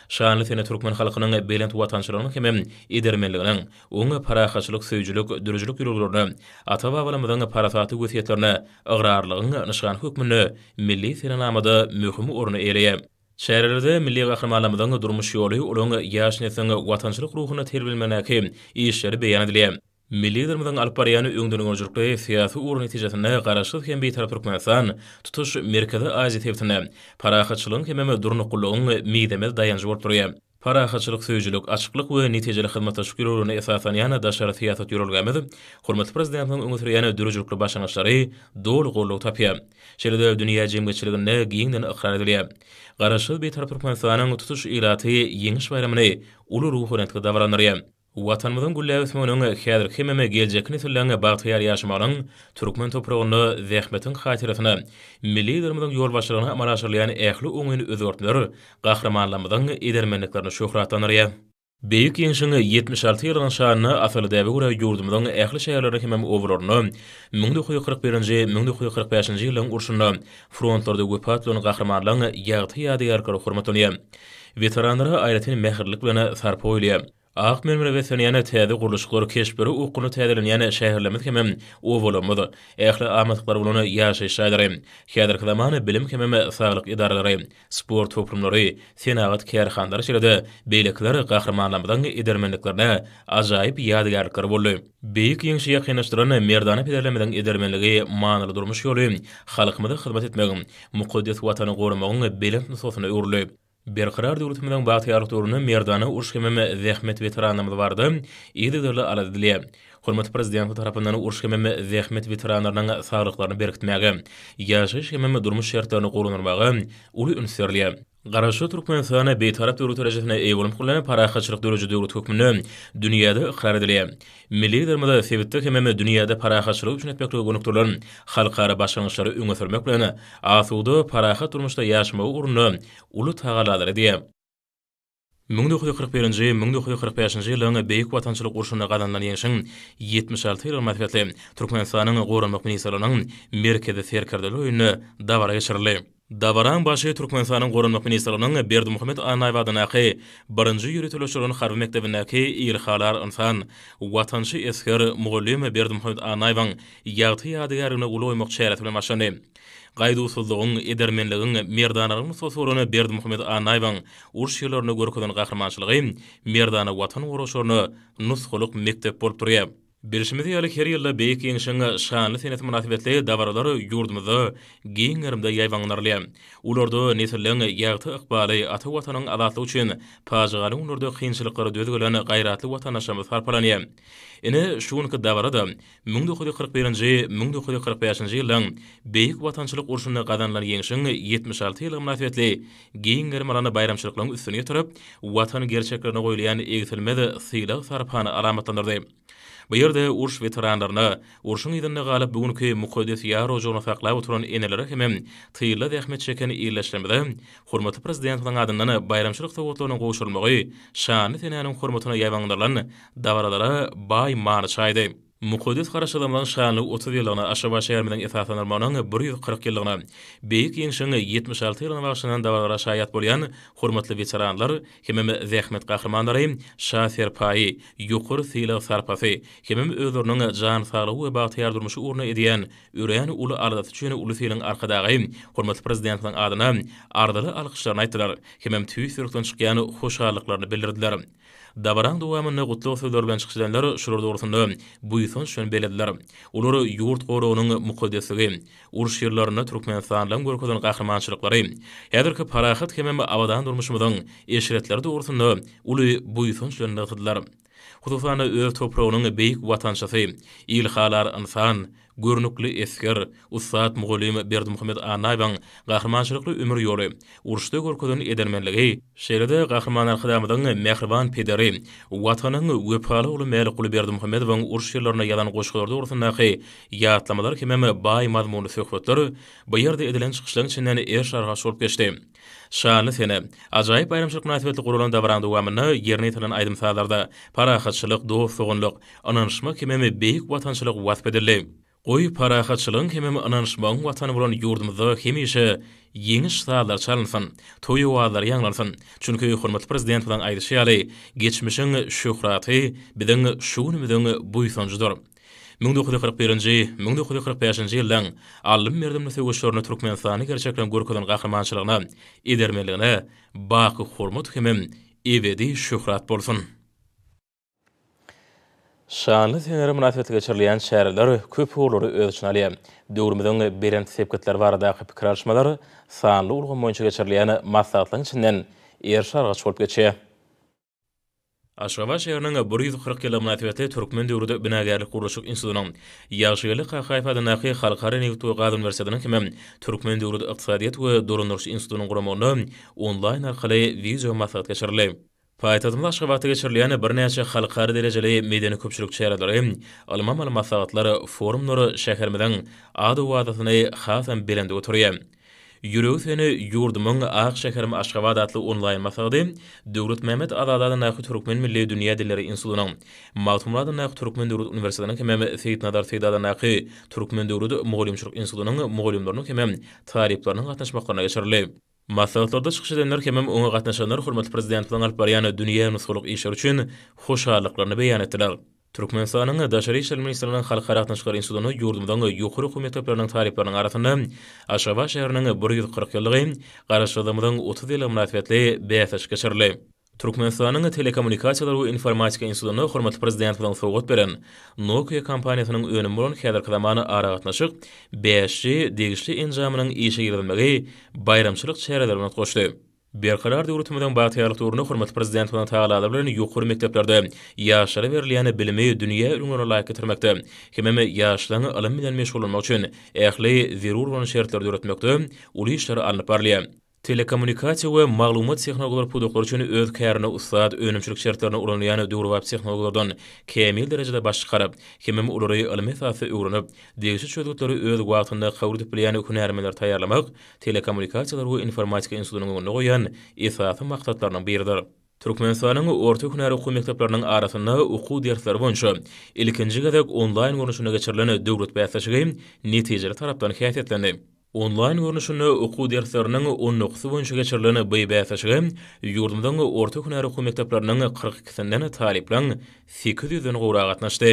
Şanly sene türkmen halkynyň belent watançylygynyň hemem edermenliginiň, oň parahatçylyk söýüjilik, döredijilik ýörelgelerine, ata-babalarymyzyň parasatly wesýetlerine ygrarlylygyň nyşany hökmünde milli senenamada möhüm orny eýeleýär. Çärelerde milli gahrymanlarymyzyň durmuş ýoly, olaryň ýaş nesliň watançylyk ruhunda terbiýelenmegindäki işleri beýan edilýär. Milli Liderimiziň alyp barýan öňdengörüjilikli syýasy ugry netijesinde Garaşsyz hem Bitarap Türkmenistan tutuş Merkezi Aziýa sebitinde parahatçylygyň hemem durnuklylygyň mizemez daýanjy bolup durýar. Parahatçylyk söýüjilik, açyklyk we netijeli hyzmatdaşlyk ýörelgelerine esaslanýan daşary syýasat ýörelgämiz hormatly Prezidentimiziň öňe sürýän döredijilikli başlangyçlary doly goldaw tapýar. Şeýle-de dünýä jemgyýetçiliginde giňden ykrar edilýär. Garaşsyz Bitarap Türkmenistanyň tutuş ilaty Ýeňiş baýramyny uly ruhubelentlikde dabaralandyrýar. Watanymyzyň gülläp ösmeginiň, häzirki hemem geljekki nesilleriň bagtyýar ýaşamagynyň türkmen topragynda zähmetiň hatyrasyna Milli Liderimiziň ýolbaşçylygynda amala aşyrylýan ähli oňyn özgertmeler gahrymanlarymyzyň edermenliklerini şöhratlandyrýar. Beýik Ýeňşiň 76 ýyllygynyň şanyna asylly däbe görä ýurdumyzyň ähli şäherlerinde hemem obalarynda 1941-nji, 1945-nji ýyllaryň urşunda frontlarda wepat bolan gahrymanlaryň ýagty ýadygärlikleri hormatlanýar. Weteranlara aýratyn mähirlilik bilen sarpa goýulýar. Ak mermere beslenýän täze gurluşyklar, keşpleri okgunly täzelenýän şäherlerimiz hemem obalarymyz, ähli amatlyklary bolan ýaşaýyş jaýlary, häzirki zaman bilim hemem saglyk edaralary, sport toplumlary, senagat kärhanalary şeýle-de beýlekiler gahrymanlarymyzyň edermenliklerine ajaýyp ýadygärlikler boldy. Beýik Ýeňşi ýakynlaşdyran merdana pederlerimiziň edermenligi, manyly durmuş ýoly halkymyza hyzmat etmegiň, mukaddes Watany goramagyň belent nusgasyna öwrüldi. Berkarar döwletimiziň bagtyýarlyk döwründe merdana uruş hemem zähmet weteranlarymyz barada yzygiderli alada edilýär. Hormatly Prezidentimiz tarapyndan uruş hemem zähmet weteranlarynyň saglyklaryny berkitmäge, ýaşaýyş hemem durmuş şertlerini gowulandyrmaga uly üns berilýär. Garaşsyz Türkmenistan Bitarap döwlet derejesine eýe bolmak bilen, parahatçylyk dörediji döwlet hökmünde dünýäde ykrar edilýär. Milli Liderimiz sebitde hemem dünýäde parahatçylygy üpjün etmeklige gönükdirilen halkara başlangyçlary öňe sürmek bilen, asuda, parahat durmuşda ýaşamagy ugrunda uly tagallalar edýär. 1941-nji, 1945-nji ýyllaryň Beýik Watançylyk urşunda gazanylan Ýeňşiň 76 ýyllygy mynasybetli Türkmenistanyň Goranmak ministrliginiň Merkezi serkerdeler öýünde dabara geçirildi. Dabaraň başy Türkmenistanyň Goranmak ministrliginiň Berdimuhamet Annaýew adyndaky birinji ýöriteleşdirilen harby mekdebindäki ilhalar ynsan, watançy esger, mugallym Berdimuhamet Annaýewiň ýagty ýadygärligine gül goýmak çäresi bilen başlandy. Gaýduwsyzlygyň, edermenligiň, merdanalygyň nusgasy bolan Berdimuhamet Annaýewiň uruş ýyllarynda görkezen gahrymançylygy merdana Watan goragçylaryna nusgalyk mekdep bolup durýar. Bilşimiz ýaly, her ýylda Beýik Ýeňşiň şanly senesi mynasybetli dabaralar ýurdumyzda giň gerimde ýaýbaňlandyrylýar. Olarda nesilleň ýagty ykbaly, ata Watanyň azatlygy üçin pajygaly günlerde kynçylyklara döz gelen gaýratly watandaşlarymyz sarpalanýar. Ine, şu günki dabara-da 1941-nji, 1945-nji ýyllaryň Beýik Watançylyk urşunda gazanylan Ýeňşiň 76 ýyllygy mynasybetli giň gerim alan baýramçylyklaryň üstüni ýetirip, Watan gerçeklerine goýulýan egsilmez sylag-sarpany alamatlandyrdy. Bu ýerde uruş weteranlaryna, urşuň yzynda galyp bu günki mukaddes ýar ojagyny saklap oturan enelere hemem tylda zähmet çeken ildeşlerimize hormatly Prezidentimiziň adyndan baýramçylyk sowgatlarynyň gowşurylmagy şanly senäniň hormatyna ýaýbaňlandyrylan dabaralara baý many çaýdy. Mukaddes Garaşsyzlygymyzyň şanly 30 ýyllygyna, Aşgabat şäherimiziň esaslandyrylmagynyň 140 ýyllygyna, Beýik Ýeňşiň 76 ýyllygyna bagyşlanan dabaralara şaýat bolýan hormatly weteranlar hemem zähmet gahrymanlary Şa serpaýy, ýokary sylag-sarpasy hemem özleriniň jan saglygy we bagtyýar durmuşy ugrunda edýän örän uly aladasy üçin ulus iliň Arkadagy hormatly Prezidentimiziň adyna arzyly alkyşlaryny aýtdylar hemem tüýs ýürekden çykýan hoşallyklaryny bildirdiler. Dabaraň dowamynda gutlag sözleri bilen çykyş edenler şular dogrusynda buýsanç bilen bellediler. Olar ýurt goragynyň mukaddesligi, uruş ýyllarynda türkmenistanlylaryň görkezen gahrymançylyklary, häzirki parahat hemem abadan durmuşymyzyň eşretleri dogrusynda uly buýsanç bilen nygtadylar. Hususan-da, öz topragynyň beýik watançysy, ilhalar ynsan, Görnükli esger, ussat mugallym Berdimuhamet Annaýewiň gahrymançylykly ömür ýoly, uruşda görkezen edermenligi, şeýle-de Gahryman Arkadagymyzyň mähriban pederi, Watanyň wepaly ogly Mälikguly Berdimuhamedowyň uruş ýyllarynda ýazan goşgulary dogrusyndaky ýatlamalar hemem baý mazmunly söhbetler bu ýerde edilen çykyşlaryň içinden eriş-argaç bolup geçdi. Şanly sene, ajaýyp baýramçylyk mynasybetli guralan dabaraň dowamynda ýerine ýetirilen aýdym-sazlarda parahatçylyk, dost-doganlyk, ynanyşmak hemem beýik watançylyk wasp edildi. Goý, parahatçylygyň hemem ynanyşmagyň Watany bolan ýurdumyzda hemişe Ýeňiş sazlary çalynsyn, toý owazlary ýaňlansyn! Çünki hormatly Prezidentimiziň aýdyşy ýaly, geçmişiň şöhraty biziň şu günümiziň buýsanjydyr. 1941-nji, 1945-nji ýyllaryň aldym-berdimli söweşlerinde Türkmenistany gerçekleň görkezen gahrymançylygyna, edermenligine baky hormat hemem ebedi şöhrat bolsun! Şanly seneler mynasybetli geçirilýän çäreler köp ugurlary öz içine alýar. Döwrümiziň belent sepgitleri baradaky pikir alyşmalar sanly ulgam boýunça geçirilýän maslahatlaryň içinden eriş-argaç bolup geçýär. Aşgabat şäheriniň 140 ýyllygy mynasybetli Türkmen döwlet binagärlik-gurluşyk institutynyň, Ýagşygeldi Kakaýew adyndaky Halkara nebit we gaz uniwersitetiniň hem Türkmen döwlet ykdysadyýet we dolandyryş institutynyň guramagynda onlaýn arkaly wideo maslahat geçirildi. Paýtagtymyz Aşgabatda geçirilýän birnäçe halkara derejeli medeni-köpçülik çäreleri, ylmy-amaly maslahatlar, forumlar şäherimiziň ad-owazasyny hasam belende göterýär. Ýüregi seni ýurdumyň ak şäherim Aşgabat atly onlaýn maslahaty Döwletmämmet Azady adyndaky Türkmen milli dünýä dilleri institutynyň, Magtymguly adyndaky Türkmen döwlet uniwersitetiniň hemem Seýitnazar Seýdi adyndaky Türkmen döwlet mugallymçylyk institutynyň mugallymlarynyň hemem talyplarynyň gatnaşmaklarynda geçirildi. Maslahatlarda çykyş edenler hemem oňa gatnaşanlar hormatly Prezidentimiziň alyp barýan dünýä nusgalyk işleri üçin hoşallyklaryny beýan etdiler. Türkmenistanyň Daşary işler ministrliginiň Halkara gatnaşyklary institutynda ýurdumyzyň ýokary okuw mekdepleriniň talyplarynyň arasynda Aşgabat şäheriniň 140 ýyllygy, Garaşsyzlygymyzyň 30 ýyllygy mynasybetli bäsleşik geçirildi. Türkmenistanyň Telekommunikasiýalar we informatika institutynda hormatly Prezidentimiziň sowgat beren Nokia kompaniýasynyň önümi bolan häzirki zaman aragatnaşyk bäş G degişli enjamynyň işe girizilmegi baýramçylyk çärelerine utgaşdy. Berkarar döwletimiziň bagtyýarlyk döwründe hormatly Prezidentimiziň tagallalary bilen ýokary mekdeplerde ýaşlara berilýän bilimi dünýä ülňülerine laýyk getirmekde hemem ýaşlaryň ylym bilen meşgullanmagy üçin ähli zerur bolan şertleri döretmekde uly işler alnyp barylýar. Telekommunikasiýa we maglumat tehnologiýalary pudaklary üçin öz kärine ussat, önümçilik şertlerinde ulanylýan döwrebap tehnologiýalardan kämil derejede baş çykaryp, hemem olary ylmy esasda öwrenip, degişli çözgütleri öz wagtynda kabul edip bilýän hünärmenleri taýýarlamak Telekommunikasiýalar we informatika institutynyň öňünde goýan esasy maksatlarynyň biridir. Türkmenistanyň orta hünär okuw mekdepleriniň arasynda okuw dersleri boýunça ilkinji gezek onlaýn görnüşinde geçirilen döwlet bäsleşigi netijeli tarapdan häsiýetlendi. Onlaýn görnüşinde okuw dersleriniň on dokuzysy boýunça geçirilen bu bäsleşige ýurdumyzyň orta hünär okuw mekdepleriniň 42-sinden talyplaryň 800-den gowragy gatnaşdy.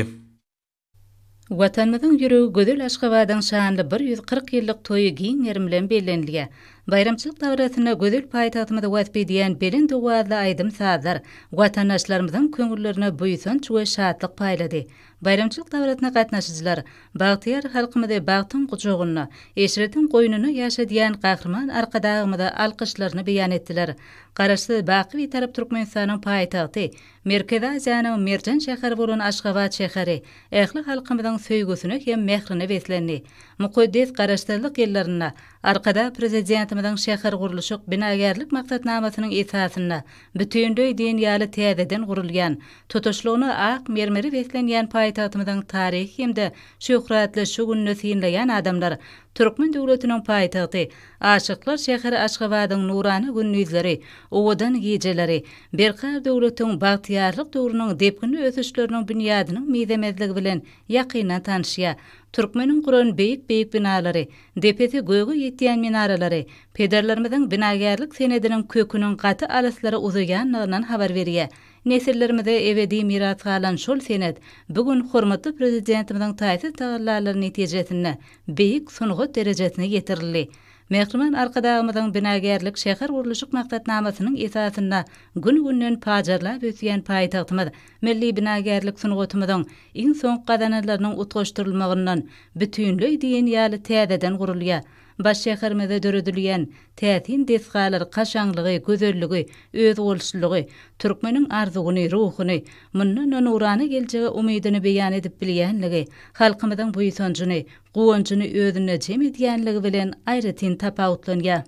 Watanymyzyň ýüregi gözel Aşgabadyň şanly 140 ýyllyk toýy giň gerim bilen bellenilýär. Baýramçylyk dabarasynda gözel paýtagtymyzy wasp edýän belent owazly aýdym-sazlar watandaşlarymyzyň köňüllerine buýsanç we şatlyk paýlady. Baýramçylyk dabarasyna gatnaşyjylar bagtyýar halkymyzy bagtyň gujagynda, eşretiň goýnunda ýaşadýan Gahryman Arkadagymyza alkyşlaryny beýan etdiler. Garaşsyz, baky Bitarap Türkmenistanyň paýtagty, Merkezi Aziýanyň merjen şäheri bolan Aşgabat şäheri ähli halkymyzyň söýgüsine hem mährine beslendi. Mukaddes Garaşsyzlyk ýyllarynda Arkadag Prezidentimiziň şähergurluşyk, binagärlik maksatnamasynyň esasynda bütinleý diýen ýaly täzeden gurulýan, tutuşlygyna ak mermere beslenýän paýtagtymyzyň taryhy hem-de şöhratly şu gününi synlaýan adamlar türkmen döwletiniň paýtagty, aşyklar şäheri Aşgabadyň nurana gündizleri, owadan gijeleri, Berkarar döwletiň bagtyýarlyk döwrüniň depginli ösüşleriniň binýadynyň mizemezligi bilen ýakyndan tanyşýar. Türkmeniň guran beýik-beýik binalary, depesi göge ýetýän minaralary pederlerimiziň binagärlik senediniň köküniň gaty alyslara uzaýandygyndan habar berýär. Nesillerimize ebedi miras galan şol senet bu gün hormatly Prezidentimiziň taýsyz tagallalary netijesinde beýik sungat derejesine ýetirildi. Mähriban Arkadagymyzyň binagärlik şähergurluşyk maksatnamasynyň esasynda gün-günden pajarlap ösýän paýtagtymyz milli binagärlik sungatymyzyň iň soňky gazananlarynyň utgaşdyrylmagyndan bütinleý diýen ýaly täzeden gurulýar. Baş şäherimizde döredilýän täsin desgalar kaşaňlygy, gözelligi, özboluşlylygy, türkmeniň arzuwyny, ruhuny, mundan-da nurana geljege umydyny beýan edip bilýänligi, halkymyzyň buýsanjyny, guwanjyny özünde jem edýänligi bilen aýratyn tapawutlanýar.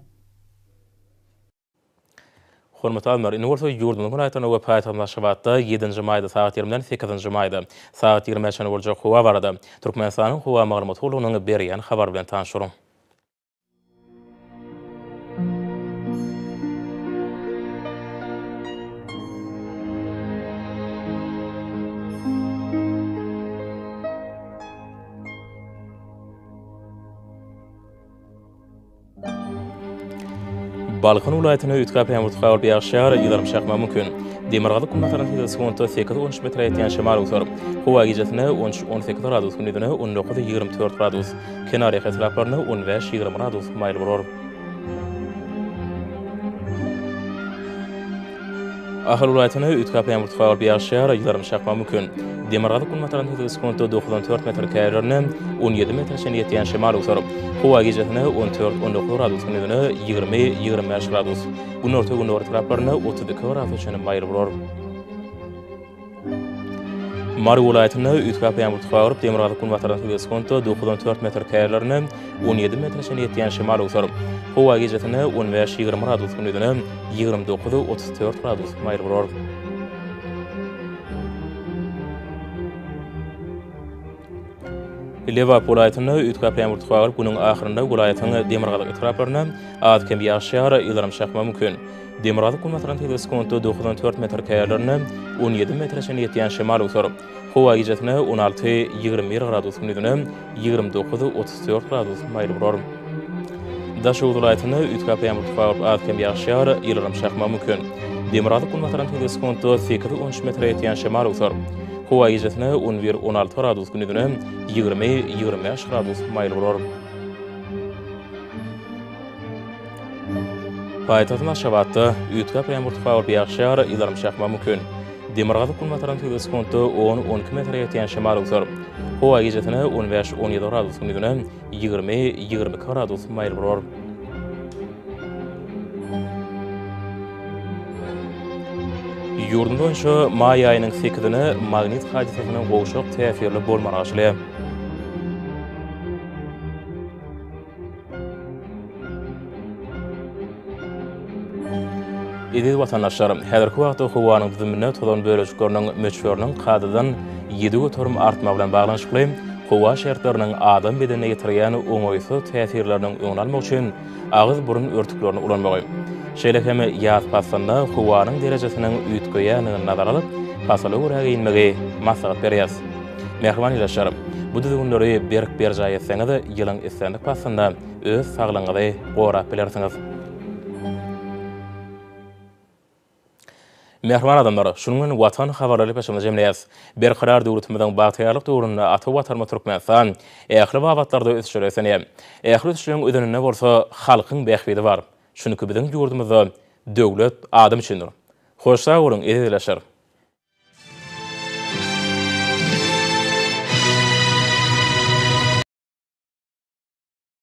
Hormatly alymlar, indi bolsa ýurdumyzyň welaýatlarynda we paýtagtymyz Aşgabatda ýedinji maýda sagat ýigrimiden sekizinji maýda sagat ýigrimä çenli boljak howa barada Türkmenistanyň Howa maglumat gullugynyň berýän habary bilen tanyşdyryň. Balkan welaýatynda üýtgäp ýaňgyrtga bolup ýagyşýar, ýyldyrym çakmagy mümkin. Demirgazyk günbatardan tizligi sekuntda sekiz-on üç metre ýetýän şemal öwser. Howa gijesine on üç-on sekiz gradus, gündizine on dokuz-ýigrimi dört gradus, kenarýaka etraplarynda on bäş-ýigrimi gradus maýyl bolar. Ahal welaýatynda üýtgäp ýaňgyrtga bolup ýagyşýar, ýyldyrym çakmagy mümkin. Demirgazyk günbatardan tizligi sekuntda 94 metr, käýerlerinde 17 metre çenli ýetýän şemal öwser. Howa gijesine 14, 19 gradus, gündizine 20, 25 gradus, günorta-gündogar etraplarynda 32 gradusa çenli maýyl bolar. Mary welaýatynda üýtgäp ýaňbur tugaryp, demirgazyk-günbatardan tizligi sekuntda 94 metr, käýerlerinde 17 metre çenli ýetýän şemal öwser. Howa gijesine 15, 20 gradus, gündizine 29, 34 gradus maýyl bolar. Lebap welaýatynda üýtgäp ýaňbur tugaryp, günüň ahyrynda welaýatyň demirgazyk etraplarynda az-kem ýagyş ýagar, ýyldyrym çakmagy mümkin. Demirgazyk-günbatardan tizligi sekuntda 94 metr, käýerlerinde 17 metre çenli ýetýän şemal öwser. Howa gijesine 16, 21 gradus, gündizine 29, 34 gradus maýyl bolar. Daşoguz welaýatynda üýtgäp ýaňbur tugaryp, az-kem ýagyş ýagar, ýyldyrym çakmagy mümkin. Demirgazyk-günbatardan tizligi sekuntda 8, 13 metre ýetýän şemal öwser. Howa gijesine on bir, on alty gradus, gündizine 20, 25 gradus maýyl bolar. Paýtagtymyz Aşgabatda üýtgäp ýaňbur tugaryp, ýagyş ýagar, ýyldyrym çakmagy mümkin. Demirgazyk-günbatardan tizligi sekuntda on, on iki metre ýetýän şemal öwser. Howa gijesine on bäş, on ýedi gradus, gündizine 20, 22 gradus maýyl bolar. Ýurdumyz boýunça maý aýynyň sekizine magnit hadysasynyň gowşak täsirli bolmagy garaşylýar. Eziz watandaşlar, häzirki wagtda howanyň düzüminde tozan bölejikleriniň möçberiniň kadadan 7% artmagy bilen baglanyşykly howa şertleriniň adam bedenine ýetirýän oňaýsyz täsirleriniň öňüni almak üçin agyz-burun örtüklerini ulanmagy, şeýle hem ýaz paslynda howanyň derejesiniň üýtgeýändigini nazara alyp, pasyla görä geýinmegi maslahat berýäris. Mähriban ildeşler, bu düzgünleri berk berjaý etseňiz, ýylyň islendik paslynda. öz saglygyňyzy gorap bilersiňiz. Mähriban adamlar, şunuň bilen Watan habarlary gepleşigimizi jemleýäris. Berkarar döwletimiziň bagtyýarlyk döwründe ata Watanymyz Türkmenistan ähli babatlarda ösüşlere beslenýär. Ähli ösüşleriň özeninde bolsa halkyň bähbidi bar. Çünki biziň ýurdumyzda döwlet adam üçindir. Hoş sag boluň, eziz ildeşler!